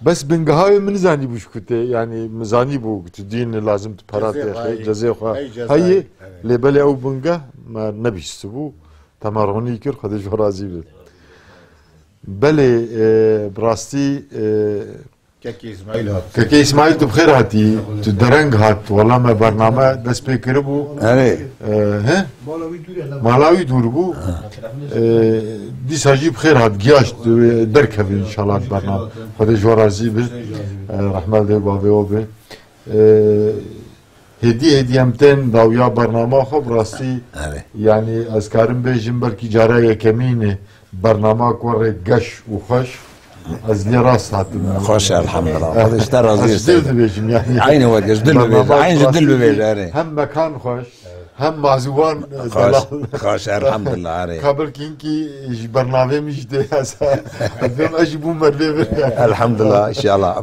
Bes bingeha wê min nizanîbû ji ku tê, yanî min zanîbû tu dîn lazim tu pera têxê, cezê xwe heye. Lê belê ew bingeh me nebihîstibû. Te me ronî kir, Xwedê ji we razî be. Belê, e, bi rastî, e, Kekê Îsmaîl hat. Kekê Îsmaîl, tu bi xêr hatî. Tu dereng hat. Wela me bername dest pê kiribû. Erê. E, he? Mala wî dûr bû. E, dîsa jî bi xêr hat. Giyaşt, e, derkeve înşallah bername. Xwedê ji we razî be. E, rehmet lê bavê we be. E, Hêdî hêdî em tên dawiya bernama xwe, bi rastî, yanî ez karim bêjim belkî cara yekemîn e bernama ku rê geş û xweş, ez lê rast hatim. Xweş e, elhamdulillah. Xwedê ji te razî be. Ez dil dibêjim yanî. Eynî weke ji dil bibêje, eyn ji dil bibêje, erê. Hem mekan xweş, hem mazîwan, e, delal. Xweş, elhamdulillah, erê. Ka belkî hinkî ji bernavê min jî dê ez, ez dibêm ez jî bûm mervê bin. Elhamdulillah, înşallah.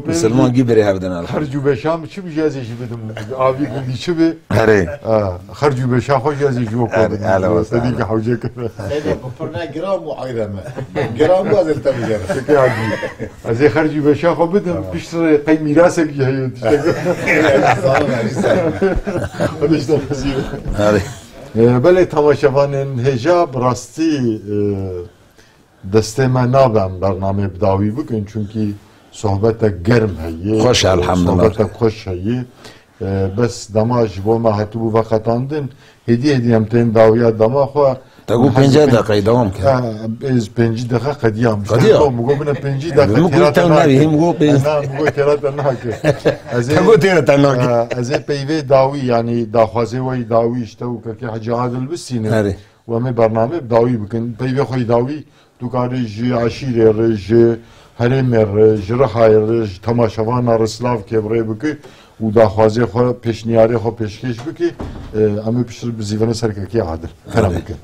Misilman gî birê hev din, elhamdulillah. Xerc û beşa min çi bi jî ez ê jî bidim. Avî gundî çi bi? Herê. Ha, xerc û beşa xwe jî ez ê ji we bidim. Herê, hele wesa. Te dî ki hewce kir. Seyda, bi pirne giran bû ayreme. Giran bû ez li te bigerim. Peki hacî. Ez ê xerc û beşa xwe bidim. Tamam. Piştre qey mîrasek jî heye tiştek. Sağ ol, Hacî, sağ ol. Hadi işte, nasip. Herê. E, belê temaşevanên hêja bi rastî, e, Destê me nabe em bernameyê bi dawî bikin, çunkî sohbetek germ heye, xweş e, elhamdulillah. Sohbetek xweş heye. E, bes dema ji bo me hatibû veqetandin, hêdî hêdî em tên dawiya dema xwe. Te got pêncî deqeyê dewam ke. Ha, ez pêncî deqe qediyam. Qediya? Min got bine pêncî deqe. Min got têra te nake. Min got pêncî. Na, min got têra te nake. Ez ê, te got têra te nake. Ha, ez ê peyvê dawî, yanî daxwazê we yî dawî, ji te û kekê Hecî Adil bistînim. Erê. Û em ê bernameyê bi dawî bikin. Peyvê xwe yî dawî, tu karî ji eşîrê re, ji herêmê re, ji Rihayê re, ji temaşevana re silavkê bi rê bikî û daxwazê xwe, pêşniyarê xwe pêşkêş bikî. E, em ê piştre bizîvine ser kekê Adil. Kerem bikin.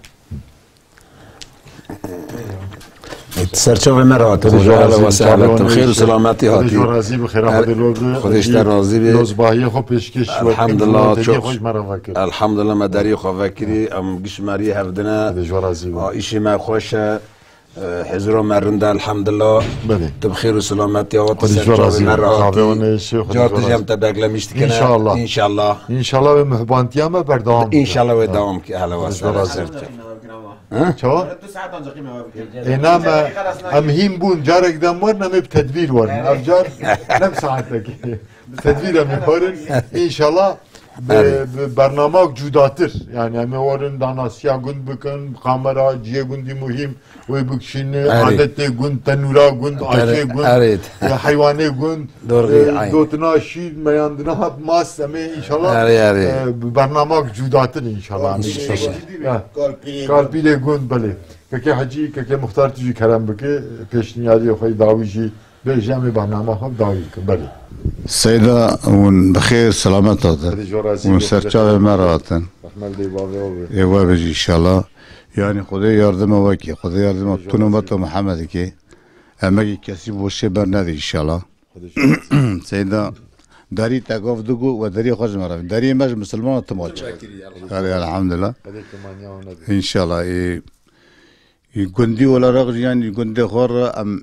Serçavê me re hatî. Xwedê ji we razî be. Xêr û selametî hatî. Xwedê ji we razî be, xêra Xwedê li we be. Xwedê ji te razî be. Lozbahiyê xwe pêşkêş we. Elhamdulillah, deriyê xwe ji me re vekir. Elhamdulillah, me deriyê xwe vekirî. Em giş meriyê hev dine. Xwedê ji we razî be. A, îşê me xweş e. Hizro me rind e, elhamdulillah. Belê. Tu bi xêr û selametiya we, tu Xwedê ji we serçavê razî me be. Rahatî. Kahve û neyşê, Xwedê Car ji we tu razî jî em be. Te beklemiş dikine. İnşallah. İnşallah. İnşallah wê mihbantiya me berdewam bike. İnşallah wê dewam ki, hele Xwedê ji we wesele razî be. Serçe. Ha? Çawa? Ê, na me, em hîn bûn, carek dem werin, em ê bi tedbîr werin. Ev car ne bi saetekê. Bi tedbîr em ê werin. İnşallah bi, Erê. bi bernamak cudatir. Yani em ê werin danasiya gund bikin, kamera, cihê gundî muhîm, wê bikişîne, Erê. adetê gund, tenûra gund, Erê, aşê gund, erê. e, heywanê gund, Doğru, e, aynen. gotina şîr, meyandina mas, em ê inşallah, Erê, erê. e, bi bernamak cudatir inşallah. İnşallah. Ha. Kalpîlê gund, belê. Keke Hecî, keke Muxtar tu jî kerem bike, pêşniyariyê xwe dawî jî bêje, em ê bernama xwe dawî bikin, belê. Seyda, hûn bi xêr selamet hatin. Xwedê ji we razî Hûn be, serçavê me re hatin. Rehmet lê bavê we be. Ê we bijî inşallah. Yani Xwedê yardima we ke, Xwedê yardima Xwedê ji we tûn û razî be. Beto Mihemedê ke. Emegê kesî boşê bernedê inşallah. Xwedê ji we razî be. Seyda, derî te gov digo we derî xwe ji me re. Derî me ji misilmana tim açiq. Erê, elhamdulillah. Xwedê kêmaniya we nede. İnşallah. E, e, gundî olarak jî yani gundê xwe re em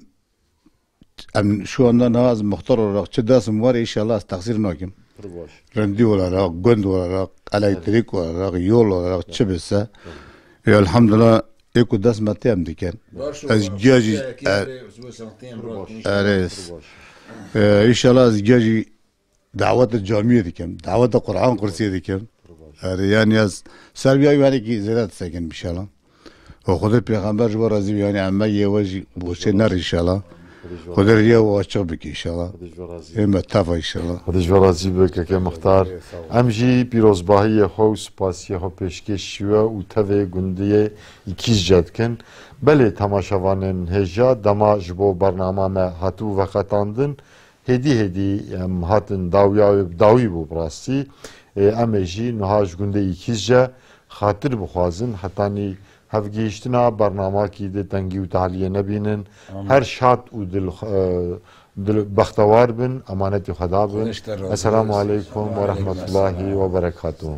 Em şu anda niha ez muxtar olarak çi dest min were, inşallah ez teqsîr nakim. Pir baş. Rindî olarak, gund olarak, elektrik olarak, yol olarak çi bise. Ê, elhamdulillah, ê ku dest me tê em dikin. Baş Ez û giya jî, şikayekî e, erê, wê sentiyên Pir rak baş. inşallah. Erê. Pir baş. E, inşallah ez giya jî daweta camiyê dikim, daweta Quran kursiyê dikim. Pir baş. Erê, yani ez ser vîya wî hinekî zêde disekin inşallah. Û Xwedê pêxember ji we razî be, yanî emegê we jî boşê ner înşallah. Xwedê ji we Xwedê razî riya we açiq bike înşallah. Xwedê ji we razî be. Ê me teva înşallah. Xwedê ji we razî be keke Mixtar. Em jî pîrozbahiyê xwe û spasiyê xwe pêşkêşî we û tevê gundiyê Îkîzce dikin. Belê temaşevanên hêja, dema ji bo bernama me hatibû veqetandin, Hêdî hêdî em hatin dawiya wê bi dawî bû bi rastî. Ê, em ê jî niha ji gundê Îkîzce xatir bixwazin, hetanî hevgihîştina bernamakî di tengî û taliyê nebînin. Amin. Her şad û dil, e, dil, bextewar bin, emanetî Xweda bin. Xwedê ji te razî be. Esselamu aleykum ve rahmetullahi ve berekatuhu.